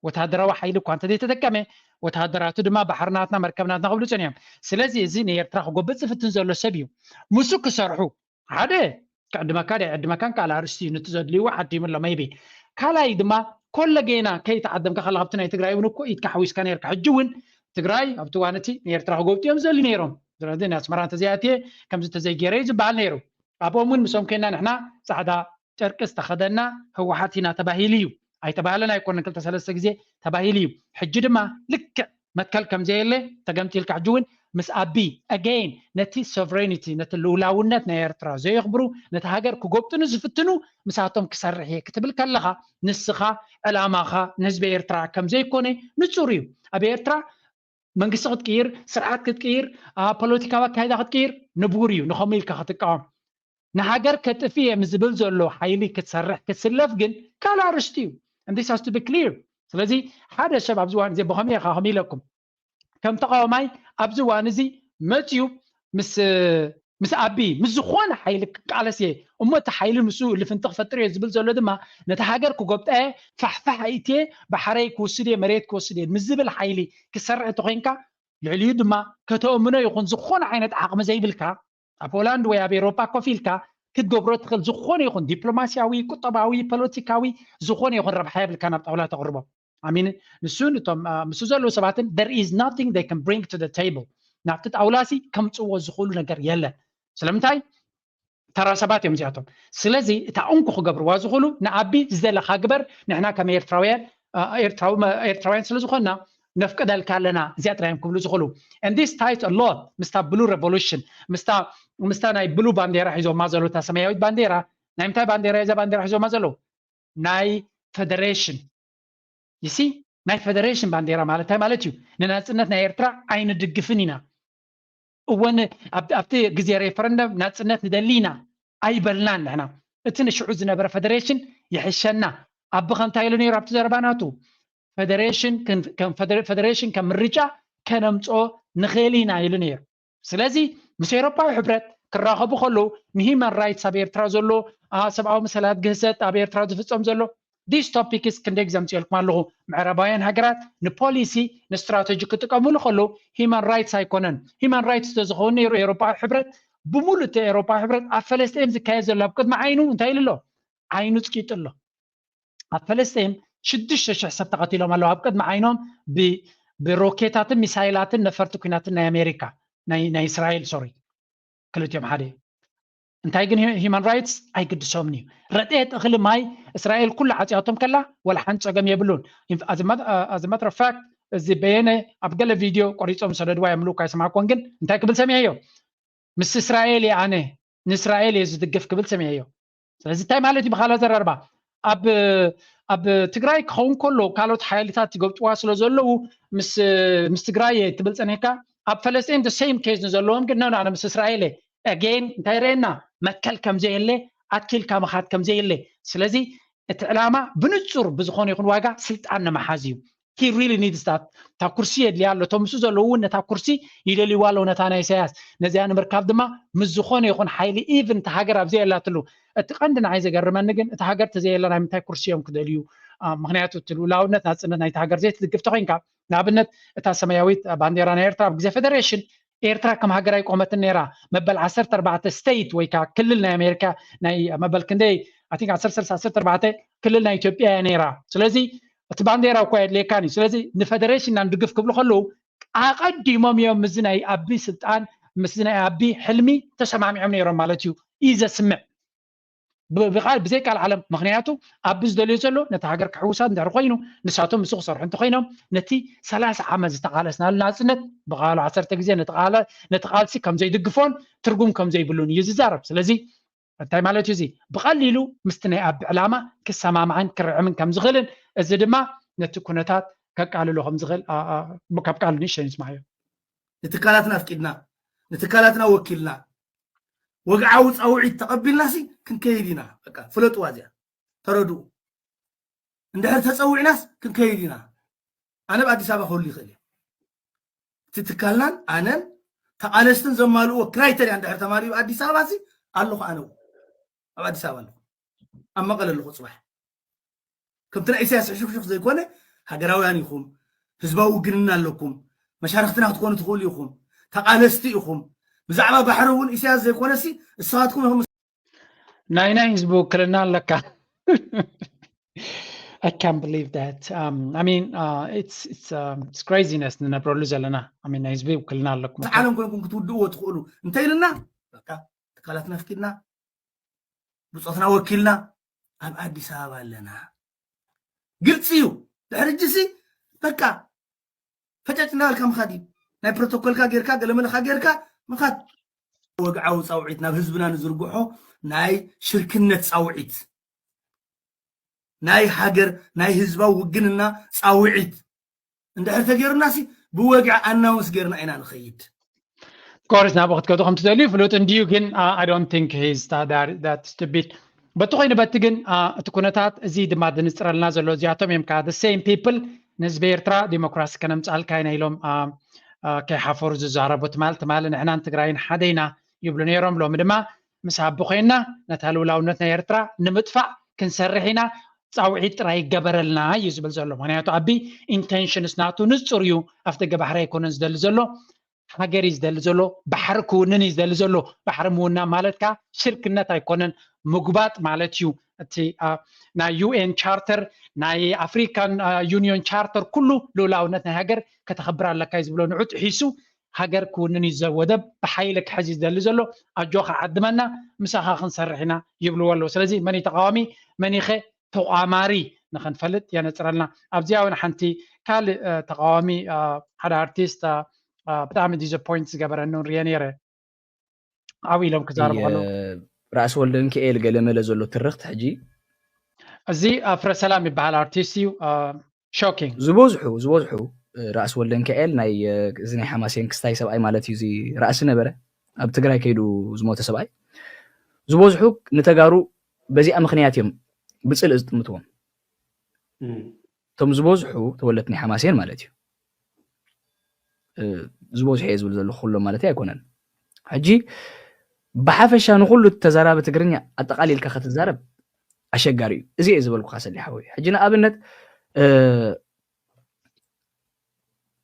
ወተሃደራዊ ሓይሊ እኳ እንተዘይተጠቀመ ወተሃደራቱ ድማ ባሕርናትና መርከብናትና ክብሉ ፀኒሖም ስለዚ እዚ ንኤርትራ ክጎብፅ ዝፍትን ዘሎ ሰብ እዩ ምስ ክሰርሑ ሓደ ክዕድመካ ዶ ኣይዕድመካን ካልእ ኣርእስቲ እዩ ንቲ ዘድልይዎ ዓዲሙ ኣሎ maybe ካልኣይ ድማ ኮለጌና ከይተዓደምካ ከለካ ኣብቲ ናይ ትግራይ እውን እኮ ኢድካ ሓዊስካ ነርካ ሕጂ እውን ትግራይ ኣብቲ እዋን እቲ ንኤርትራ ክጎብጡ እዮም ዝደልዩ ነይሮም ስለዚ ናይ ኣስመራ እንተዘይኣትየ ከምዚ እንተዘይገይረ እዩ ዝበሃል ነይሩ ኣብኦም እውን ምስኦም ኮይና ንሕና ፃዕዳ ጨርቂ ዝተኸደና ህወሓት ኢና ተባሂሉ እዩ ኣይተባህለን ኣይኮነን ክልተ ሰለስተ ግዜ ተባሂሉ እዩ ሕጂ ድማ ልክዕ መትከል ከም ዘየለ ተገምቲልካ ሕጂ እውን ምስ ኣቢ again ነቲ sovereignty ነቲ ልኡላውነት ናይ ኤርትራ ዘየኽብሩ ነቲ ሃገር ክጎብጥኑ ዝፍትኑ ምሳቶም ክሰርሕ እየ ክትብል ከለኻ ንስኻ ዕላማኻ ንህዝቢ ኤርትራ ከም ዘይኮነ ንጹር እዩ ኣብ ኤርትራ መንግስቲ ክትቅይር ስርዓት ክትቅይር ፖለቲካዊ ኣካይዳ ክትቅይር ንቡር እዩ ንኸምኡ ኢልካ ክትቃወም ንሃገር ከጥፍ እየ ዝብል ዘሎ ሓይሊ ክትሰርሕ ክትስለፍ ግን ካልእ ኣርስቲ እዩ this has to be clear ስለዚ ሓደ ሰብ ኣብዚ ዋን እዚ ብኸመይ ኢኻ ከም ኢለኩም ከም ተቃዋማይ ኣብዚ ዋን እዚ መፅዩ ምስ ምስ ኣቢ ምስ ዝኾነ ሓይሊ ክቃለስ እየ እሞ እቲ ሓይሊ ምስኡ ልፍንቲ ክፈጥር እየ ዝብል ዘሎ ድማ ነቲ ሃገር ክጎብጣ እየ፣ ፋሕፋሕ ኣይትየ፣ ባሕረይ ክወስድ እየ፣ መሬት ክወስድ እየ ምስ ዝብል ሓይሊ ክሰርሕ እንተኮይንካ ልዕሊኡ ድማ ከተእምኖ ይኹን ዝኾነ ዓይነት ዓቕሚ ዘይብልካ ኣብ ሆላንድ ወይ ኣብ ኤሮፓ ኮፍ ኢልካ ክትገብሮ ትኽእል ዝኾነ ይኹን ዲፕሎማሲያዊ፣ ቁጠባዊ፣ ፖለቲካዊ ዝኾነ ይኹን ረብሓ የብልካ ናብ ጣውላ ተቕርቦ። ኣሚን ንሱ ንቶም ምስ ዘለዉ ሰባትን there is nothing they can bring to the table ናብቲ ጣውላ ሲ ከምፅዎ ዝኽእሉ ነገር የለን። ስለምንታይ ተራ ሰባት እዮም እዚኣቶም። ስለዚ እታ እንኩ ክገብርዋ ዝኽእሉ ንኣቢ ዝደለኻ ግበር፣ ንሕና ከም ኤርትራውያን ኤርትራውያን ስለ ዝኾንና ነፍቅደልካ ኣለና እዚኣ ጥራዮም ክብሉ ዝኽእሉ። And this ties a lot ምስታ ብሉ ሬቮሉሽን ምስታ ናይ ብሉ ባንዴራ ሒዞማ ዘለዉ እታ ሰማያዊት ባንዴራ። ናይ ምንታይ ባንዴራ እዛ ባንዴራ ሒዞማ ዘለዉ? ናይ ፈደሬሽን ይሲ ናይ ፈደሬሽን ባንዴራ ማለት እንታይ ማለት እዩ? ንናፅነት ናይ ኤርትራ ኣይንድግፍን ኢና። እወን ኣብቲ ግዜ ሬፈረንደም ናፅነት ንደሊ ኢና ኣይበልናን ንሕና። እቲ ንሽዑ ዝነበረ ፈደሬሽን ይሕሸና። ኣቢ ከምታይ ኢሉ ነይሩ ኣብቲ ዘረባ ናቱ? ፈደሬሽን ከም ምርጫ ከነምፅኦ ንኽእል ኢና ኢሉ ነይሩ። ስለዚ ምስ ኤሮፓዊ ሕብረት ክራኸቡ ከለዉ ንሂማን ራይትስ ኣብ ኤርትራ ዘሎ ሰብኣዊ መሰላት ግህሰት ኣብ ኤርትራ ዝፍፀም ዘሎ this topics ክንደይ ግዜ ኣምፅኤልኩም ኣለኹ። ምዕራባውያን ሃገራት ንፖሊሲ ንስትራተጂ ክጥቀምሉ ከለዉ ሂማን ራይትስ ኣይኮነን። ሂማን ራይትስ ተዝኸውን ነይሩ ኤሮፓዊ ሕብረት ብምሉእ እቲ ኤሮፓዊ ሕብረት ኣብ ፈለስጢን ዝካየድ ዘሎ ኣብ ቅድሚ ዓይኑ እንታይ ኢሉ ኣሎ? ዓይኑ ፅቂጡ ኣሎ። ኣብ ፈለስጢን ሽዱሽተ ሽሕ ሰብ ተቐቲሎም ኣለዉ ኣብ ቅድሚ ዓይኖም ብሮኬታትን ሚሳይላትን ነፈርቲ ኩናትን ናይ ኣሜሪካ ናይ እስራኤል ሶሪ ክልቲኦም ሓደ። እንታይ ግን ሂማን ራይትስ ኣይግድሶምን እዩ። ረጥየት እኽሊ ማይ እስራኤል ኩሉ ዓፅያቶም ከላ ወላ ሓንቲ ፀገም የብሉን። As a matter of fact እዚ በየነ ኣብ ገለ ቪድዮ ቆሪፆም ሰደድዋ እዮም ልኡካ ኣይሰማዕኮን ግን እንታይ ክብል ሰሚዐዮ? ምስ እስራኤል እየ ኣነ ንእስራኤል እየ ዝድግፍ ክብል ሰሚዐዮ። ስለዚ እንታይ ማለት እዩ ብካልእ ኣዘራርባ ኣብ ኣብ ትግራይ ክኸውን ከሎ ካልኦት ሓይልታት ይገብጥዋ ስለ ዘለዉ ምስ ምስ ትግራይ እየ ትብል ፀኒሕካ ኣብ ፈለስጢን the same case ንዘለዎም ግን ነና ምስ እስራኤል እየ again እንታይ ረየና መትከል ከምዘየለ ኣትኪልካ ምኻድ ከምዘየለ ስለዚ እቲ ዕላማ ብንፁር ብዝኾነ ይኹን ዋጋ ስልጣን ንምሓዝ እዩ። He really needs that እታ ኩርሲ የድልያ ኣሎ እቶም ምስኡ ዘለዉ እውን ነታ ኩርሲ ይደልይዋ ኣለዉ ነታ ናይ ኢሳያስ ነዚኣ ንምርካብ ድማ ምስ ዝኾነ ይኹን ሓይሊ even እታ ሃገር ኣብ ዘየላትሉ እቲ ቀንዲ ንዓይ ዘገርመኒ ግን እታ ሃገር ተዘየላ ናይ ምንታይ ኩርሲ እዮም ክደልዩ ምክንያቱ እቲ ልኡላውነት ናፅነት ናይቲ ሃገር ዘይትድግፍ ተኮይንካ ንኣብነት እታ ሰማያዊት ባንዴራ ናይ ኤርትራ ኣብ ግዜ ፈደሬሽን ኤርትራ ከም ሃገር ኣይቆመትን ነይራ መበል ዓሰርተ ኣርባዕተ state ወይ ከዓ ክልል ናይ ኣሜሪካ ናይ መበል ክንደይ I think ዓሰርተ ሰለስተ ዓሰርተ ኣርባዕተ ክልል ናይ ኢትዮጵያ እያ ነይራ ስለዚ እቲ ባንዴራ እኳ የድልየካን እዩ ስለዚ ንፈደሬሽን ኢና ንድግፍ ክብሉ ከለዉ ኣቐዲሞም እዮም ምስዚ ናይ ኣቢ ስልጣን ምስዚ ናይ ኣቢ ሕልሚ ተሰማሚዖም ነይሮም ማለት እዩ እዩ ዘስምዕ ብቃል ብዘይ ቃል ዓለም ምክንያቱ ኣቢ ዝደልዮ ዘሎ ነቲ ሃገር ክሕውሳ እንድሕር ኮይኑ ንሳቶም ምስ ክሰርሑ እንተኮይኖም ነቲ ሰላሳ ዓመት ዝተቃለስናሉ ናፅነት ብቃሉ ዓሰርተ ግዜ ነቲ ቃልሲ ከም ዘይድግፎን ትርጉም ከም ዘይብሉን እዩ ዝዛረብ ስለዚ እንታይ ማለት እዩ እዚ ብቀሊሉ ምስቲ ናይ ኣቢ ዕላማ ክሰማማዕን ክርዕምን ከም ዝኽእልን እዚ ድማ ነቲ ኩነታት ከቃልሎ ከም ዝኽእል ካብ ቃሉ ንእሽተይ ንስማዕዮ ንትካላትና ኣፍቂድና ንትካላትና ወኪልና ወግዓዊ ፃውዒት ተቐቢልናሲ ክንከይድ ኢና በቃ ፍለጥዋ እዚኣ ተረድኡ እንድሕር ተፀዊዕናስ ክንከይድ ኢና ኣነ ኣብ ኣዲስ ኣበባ ክህሉ ይኽእል እየ እቲ ትካልናን ኣነን ተቓለስትን ዘማልእዎ ክራይተርያ እንድሕር ተማልኡ ኣዲስ ኣበባ ሲ ኣለኹ ኣነ ኣብ ኣዲስ ኣበባ ኣለኹ ኣብ መቐለ ኣለኹ ፅባሕ ከምቲ ናይ ኢሳያስ ሕሹክሹክ ዘይኮነ ሃገራውያን ኢኹም ህዝባዊ ውግንና ኣለኩም መሻርክትና ክትኮኑ ትኽእሉ ኢኹም ተቓለስቲ ኢኹም ብዛዕባ ባሕሪ እውን ኢሳያስ ዘይኮነሲ እሳትኩም ኢኹም ናይ ናይ ህዝቢ ውክልና ኣለካ I can't believe that. Um, I mean, uh, it's it's um, it's craziness ንነብረሉ ዘለና። I mean, ናይ ህዝቢ ውክልና ኣለኩም። ዓለም ኮይንኩም ክትውድእዎ ትኽእሉ እንተ ኢልና በቃ ትካላት ነፍቂድና ብፆትና ወኪልና ኣብ ኣዲስ ኣበባ ኣለና። ግልፂ እዩ። ድሕሪ ሕጂ ሲ በቃ ፈጨጭ እናበልካ ምኻድ እዩ። ናይ ፕሮቶኮልካ ጌርካ ገለመለካ ጌርካ ምኻድ። ወግዓዊ ፃውዒት ናብ ህዝብና ንዝርግሖ ናይ ሽርክነት ፃውዒት ናይ ሃገር ናይ ህዝባዊ ውግንና ፃውዒት እንድሕር ተገይሩና ሲ ብወግዒ ኣናውንስ ገይርና ኢና ንኸይድ። ኮርስ ናብኡ ክትከዱ ከም ትደልዩ ፍሉጥ እንድዩ ግን I don't think he's that stupid በቲ ኮይኑ በቲ ግን እቲ ኩነታት እዚ ድማ ድንፅረልና ዘሎ እዚኣቶም እዮም ከዓ the same people ንህዝቢ ኤርትራ ዲሞክራሲ ከነምፅኣልካ ኢና ኢሎም ከይሓፈሩ ዝዛረቡ ትማል ትማሊ ንሕናን ትግራይን ሓደ ኢና ይብሉ ነይሮም። ሎሚ ድማ ምስ ኣቢ ኮይና ነታ ልውላውነት ናይ ኤርትራ ንምጥፋእ ክንሰርሕ ኢና፣ ፃውዒት ጥራይ ይገበረልና እዩ ዝብል ዘሎ። ምክንያቱ ኣቢ intentions ናቱ ንፁር እዩ። ኣፍ ደገ ባሕሪ ኣይኮነን ዝደሊ ዘሎ፣ ሃገር እዩ ዝደሊ ዘሎ። ባሕሪ ክውንን እዩ ዝደሊ ዘሎ። ባሕሪ ምውና ማለት ከዓ ሽርክነት ኣይኮነን፣ ምጉባጥ ማለት እዩ። እቲ ናይ ዩ ኤን ቻርተር፣ ናይ ኣፍሪካን ዩኒዮን ቻርተር፣ ኩሉ ልውላውነት ናይ ሃገር ከተኽብር ኣለካ እዩ ዝብሎ። ንዑ ጥሒሱ ሃገር ክውንን እዩ፣ ወደብ ብሓይሊ ክሕዝ እዩ ዝደሊ ዘሎ። ኣጆኻ ዓድመና፣ ምሳኻ ክንሰርሕ ኢና ይብልዎ ኣለዉ። ስለዚ መን እዩ ተቃዋሚ፣ መን ይኸ ተቋማሪ ንኽንፈልጥ የነፅረልና። ኣብዚኣ እውን ሓንቲ ካልእ ተቃዋሚ ሓደ ኣርቲስት ብጣዕሚ ዲስፖይንት ዝገበረኒ ሪየ ነይረ። ዓው ኢሎም ክዛረቡ ከለዉ ራእሲ ወልደ ሚካኤል ገለመለ ዘሎ ትርክት ሕጂ እዚ ፍረ ሰላም ይበሃል ኣርቲስት እዩ። ሾኪንግ ዝበዝሑ ዝበዝሑ ራእሲ ወልደ ሚካኤል ናይ እዚ ናይ ሓማሴን ክስታይ ሰብኣይ ማለት እዩ። እዚ ራእሲ ነበረ ኣብ ትግራይ ከይዱ ዝሞተ ሰብኣይ ዝበዝሑ ንተጋሩ በዚኣ ምክንያት እዮም ብፅልእ ዝጥምትዎም። እቶም ዝበዝሑ ተወለድቲ ናይ ሓማሴን ማለት እዩ። ዝበዝሑ እየ ዝብል ዘለኹ ኩሎም ማለት ኣይኮነን። ሕጂ ብሓፈሻ ንኩሉ ተዛራቢ ትግርኛ ኣጠቃሊልካ ክትዛረብ ኣሸጋሪ እዩ። እዚ እየ ዝበልኩካ ሰሊሕ ሓወይ። ሕጂ ንኣብነት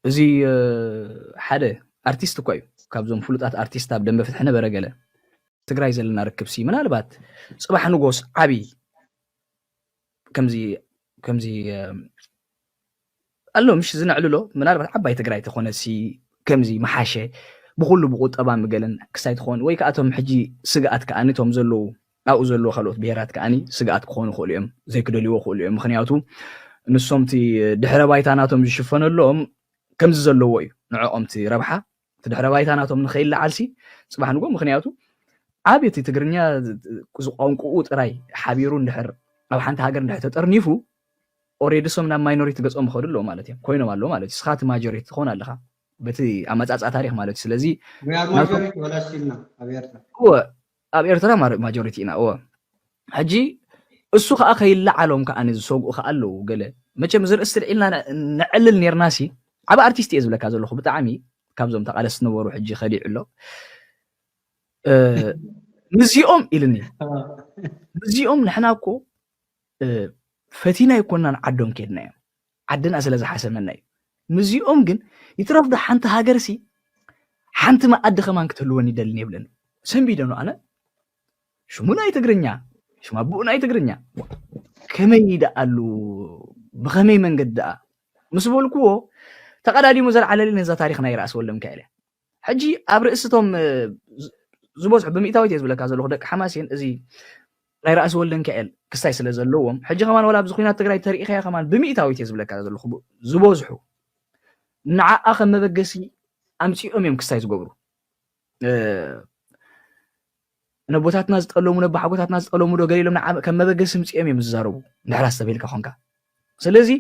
እዚ ሓደ ኣርቲስት እኮ እዩ፣ ካብዞም ፍሉጣት ኣርቲስት ኣብ ደንበ ፍትሒ ነበረ ገለ ትግራይ ዘለና ርክብሲ ምናልባት ፅባሕ ንጎስ ዓብይ ከምዚ ከምዚ ኣሎ ምሽ ዝነዕልሎ ምናልባት ዓባይ ትግራይ ተኾነሲ ከምዚ መሓሸ ብኩሉ ብቁጠባ ምገለን ክሳይ ትኾን ወይ ከዓ እቶም ሕጂ ስግኣት ከዓኒ እቶም ዘለዉ ኣብኡ ዘለዉ ካልኦት ብሄራት ከዓኒ ስግኣት ክኾኑ ይኽእሉ እዮም፣ ዘይክደልይዎ ክእሉ እዮም። ምክንያቱ ንሶም እቲ ድሕረ ባይታ ናቶም ዝሽፈነሎም ከምዚ ዘለዎ እዩ ንዕኦም እቲ ረብሓ እቲ ድሕረ ባይታ ናቶም ንኸይለዓልሲ ፅባሕ ንጎ ምክንያቱ ዓብይቲ ትግርኛ ዝቋንቁኡ ጥራይ ሓቢሩ እንድሕር ኣብ ሓንቲ ሃገር እንድሕር ተጠርኒፉ ኦሬዲ ሶም ናብ ማይኖሪቲ ገፆም ይኸዱ ኣለዉ ማለት እዮም ኮይኖም ኣለዉ ማለት እዩ። ስኻ እቲ ማጆሪቲ ትኸውን ኣለኻ በቲ ኣመፃፅኣ ታሪክ ማለት እዩ። ስለዚ ማጆሪቲ ወላ ስቲልና ኣብ ኤርትራ እወ ኣብ ኤርትራ ማጆሪቲ ኢና እወ ሕጂ እሱ ከዓ ከይለዓሎም ከዓ ዝሰግኡ ከዓ ኣለዉ ገለ መቸም ዝርእስቲ ልዒልና ነዕልል ነርናሲ ዓብ ኣርቲስት እየ ዝብለካ ዘለኹ ብጣዕሚ ካብዞም ተቃለስቲ ነበሩ ሕጂ ከሊዑ ኣሎ ምስዚኦም ኢልኒ ምስዚኦም ንሕና እኮ ፈቲና ኣይኮናን ዓዶም ከድና እዮም ዓድና ስለ ዝሓሰመና እዩ ምስዚኦም ግን ይትረፍዶ ሓንቲ ሃገርሲ ሓንቲ መኣዲ ከማን ክትህልወኒ ይደልን የብለን ሰንቢደ ነው ኣነ ሽሙ ናይ ትግርኛ ሽም ኣቦኡ ናይ ትግርኛ ከመይ ደኣሉ ብኸመይ መንገዲ ደኣ ምስ በልክዎ ተቐዳዲሙ ዘልዓለሊ ነዛ ታሪክ ናይ ራእሲ ወልደ ሚካኤል እያ ሕጂ ኣብ ርእስቶም ዝበዝሑ ብሚእታዊት እየ ዝብለካ ዘለኹ ደቂ ሓማሴን እዚ ናይ ራእሲ ወልደ ሚካኤል ክስታይ ስለ ዘለዎም ሕጂ ከማን ዋላ ኣብዚ ኩናት ትግራይ ተሪኢኻዮ ከማን ብሚእታዊት እየ ዝብለካ ዘለኹ ዝበዝሑ ንዓኣ ከም መበገሲ ኣምፂኦም እዮም ክስታይ ዝገብሩ ነቦታትና ዝጠለሙ ነባሓጎታትና ዝጠለሙ ዶ ገለ ኢሎም ከም መበገሲ ምፅኦም እዮም ዝዛረቡ እንድሕር ኣስተብሂልካ ኮንካ ስለዚ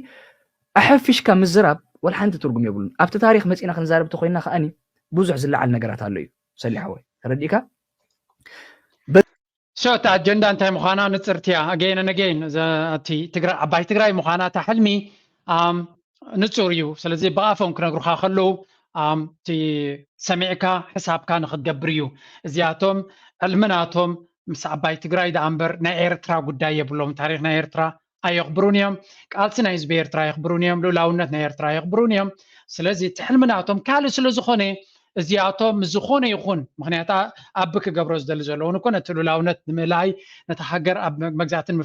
ኣሐፊሽካ ምዝራብ ወላ ሓንቲ ትርጉም የብሉን ኣብቲ ታሪክ መፂና ክንዛረብ ተኮይና ከዓኒ ብዙሕ ዝለዓል ነገራት ኣሎ እዩ ሰሊሕ ሓወይ ተረዲእካ so እቲ ኣጀንዳ እንታይ ምዃና ንፅርቲ እያ again and again እቲ ትግራይ ዓባይ ትግራይ ምዃና እታ ሕልሚ ንፁር እዩ ስለዚ ብኣፎም ክነግሩካ ከለዉ እቲ ሰሚዕካ ሕሳብካ ንክትገብር እዩ እዚኣቶም ዕልሚ ናቶም ምስ ዓባይ ትግራይ ደኣ እምበር ናይ ኤርትራ ጉዳይ የብሎም ታሪክ ናይ ኤርትራ ኣየኽብሩን እዮም ቃልሲ ናይ ህዝቢ ኤርትራ ኣየኽብሩን እዮም ልኡላውነት ናይ ኤርትራ ኣየኽብሩን እዮም ስለዚ እቲ ሕልሚ ናቶም ካልእ ስለ ዝኾነ እዚኣቶም ምስ ዝኾነ ይኹን ምክንያቱ ኣቢ ክገብሮ ዝደሊ ዘለውን እኮ ነቲ ልኡላውነት ንምእላይ ነቲ ሃገር ኣብ መግዛእትን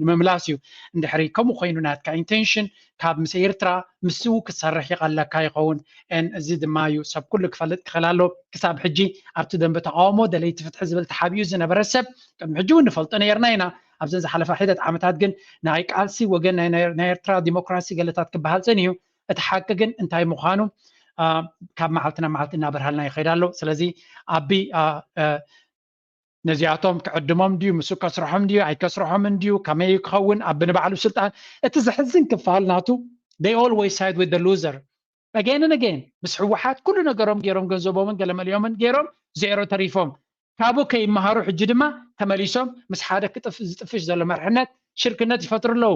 ንምምላስ እዩ እንድሕሪ ከምኡ ኮይኑ ናትካ ኢንቴንሽን ካብ ምስ ኤርትራ ምስኡ ክትሰርሕ ይቐለካ ይኸውን ን እዚ ድማ እዩ ሰብ ኩሉ ክፈልጥ ክኽእል ኣሎ ክሳብ ሕጂ ኣብቲ ደንበ ተቃውሞ ደለይቲ ፍትሒ ዝብል ተሓቢኡ ዝነበረ ሰብ ቅድሚ ሕጂ እውን ንፈልጦ ነይርና ኢና ኣብዘን ዝሓለፋ ሒደት ዓመታት ግን ናይ ቃልሲ ወገን ናይ ኤርትራ ዲሞክራሲ ገለታት ክበሃል ፀኒዩ እቲ ሓቂ ግን እንታይ ምዃኑ ካብ መዓልቲ ናብ መዓልቲ እናበርሃልና ይኸይድ ኣሎ ስለዚ ኣቢ ነዚኣቶም ክዕድሞም ድዩ ምስ ከስርሖም ድዩ ኣይከስርሖምን ድዩ ከመይ ክኸውን ኣብ ንባዕሉ ስልጣን እቲ ዘሕዝን ክፋል ናቱ they always side with the loser again and again ምስ ህወሓት ኩሉ ነገሮም ገይሮም ገንዘቦምን ገለመሊኦምን ገይሮም ዜሮ ተሪፎም ካብኡ ከይመሃሩ ሕጂ ድማ ተመሊሶም ምስ ሓደ ክጥፍ ዝጥፍሽ ዘሎ መርሕነት ሽርክነት ይፈጥሩ ኣለዉ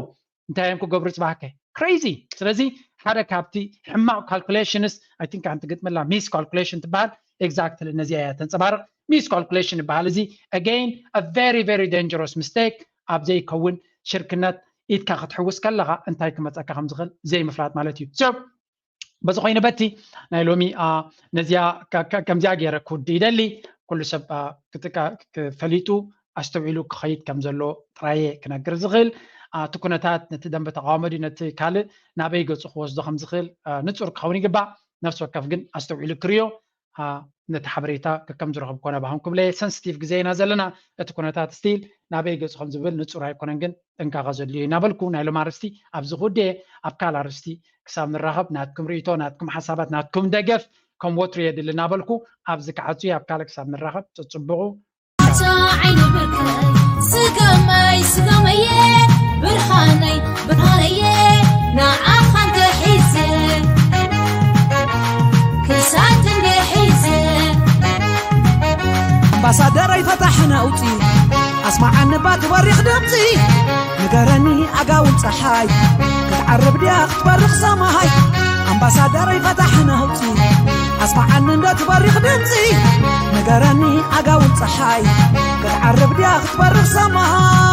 እንታይ እዮም ክገብሩ ፅባሕከ crazy ስለዚ ሓደ ካብቲ ሕማቅ calculations I think ኣንቲ ግጥምላ ሚስ calculation ትበሃል exactly ነዚኣ እያ ተንፀባርቕ። Miscalculation ይበሃል እዚ። Again, a very very dangerous mistake። ኣብ ዘይከውን ሽርክነት ኢድካ ክትሕውስ ከለኻ እንታይ ክመፀካ ከም ዝኽእል ዘይምፍላጥ ማለት እዩ። So በዚ ኮይኑ በቲ ናይ ሎሚ ነዚኣ ከምዚኣ ገይረ ክውድ ይደሊ። ኩሉ ሰብ ፈሊጡ ኣስተውዒሉ ክኸይድ ከም ዘሎ ጥራየ ክነግር ዝኽእል። እቲ ኩነታት ነቲ ደንበ ተቃውሞ ድዩ ነቲ ካልእ ናበይ ገፁ ክወስዶ ከም ዝኽእል ንፁር ክኸውን ይግባእ። ነፍሲ ወከፍ ግን ኣስተውዒሉ ክርዮ። ነቲ ሓበሬታ ከከም ዝረኸብ ኮነ ባኹም ክብለ ሰንስቲቭ ግዜ ኢና ዘለና። እቲ ኩነታት ስቲል ናበይ ገፁ ከም ዝብል ንፁር ኣይኮነን፣ ግን ጥንቃቐ ዘድልዮ እናበልኩ ናይ ሎም ኣርስቲ ኣብዚ ክውድየ። ኣብ ካልእ ኣርስቲ ክሳብ ንራኸብ ናትኩም ርእይቶ፣ ናትኩም ሓሳባት፣ ናትኩም ደገፍ ከም ወትሩ የድሊ እናበልኩ ኣብዚ ክዓጹ ኣብ ካልእ ክሳብ ንራኸብ ጽጽብቑ። ዓይኒ ብርቀይ ስገመይ ስገመየ ብርሃነይ ብርሃነየ ንዓኻ እንድሒዘ ክሳድ እንድሒዘ ኣምባሳደረይ ፈታሒ ነውፂ ኣስማዓኒ ባቲ በሪኽ ድምፂ ንገረኒ ኣጋውን ፀሓይ ክትዓርብ ድያ ክትበርኽ ሰማይ ኣምባሳደረይ ፈታሒ ነውፂ ኣስማዓኒ እንዶ ትበሪኽ ድምፂ ንገረኒ ኣጋውን ፀሓይ ክትዓርብ ድያ ክትበርኽ ሰማይ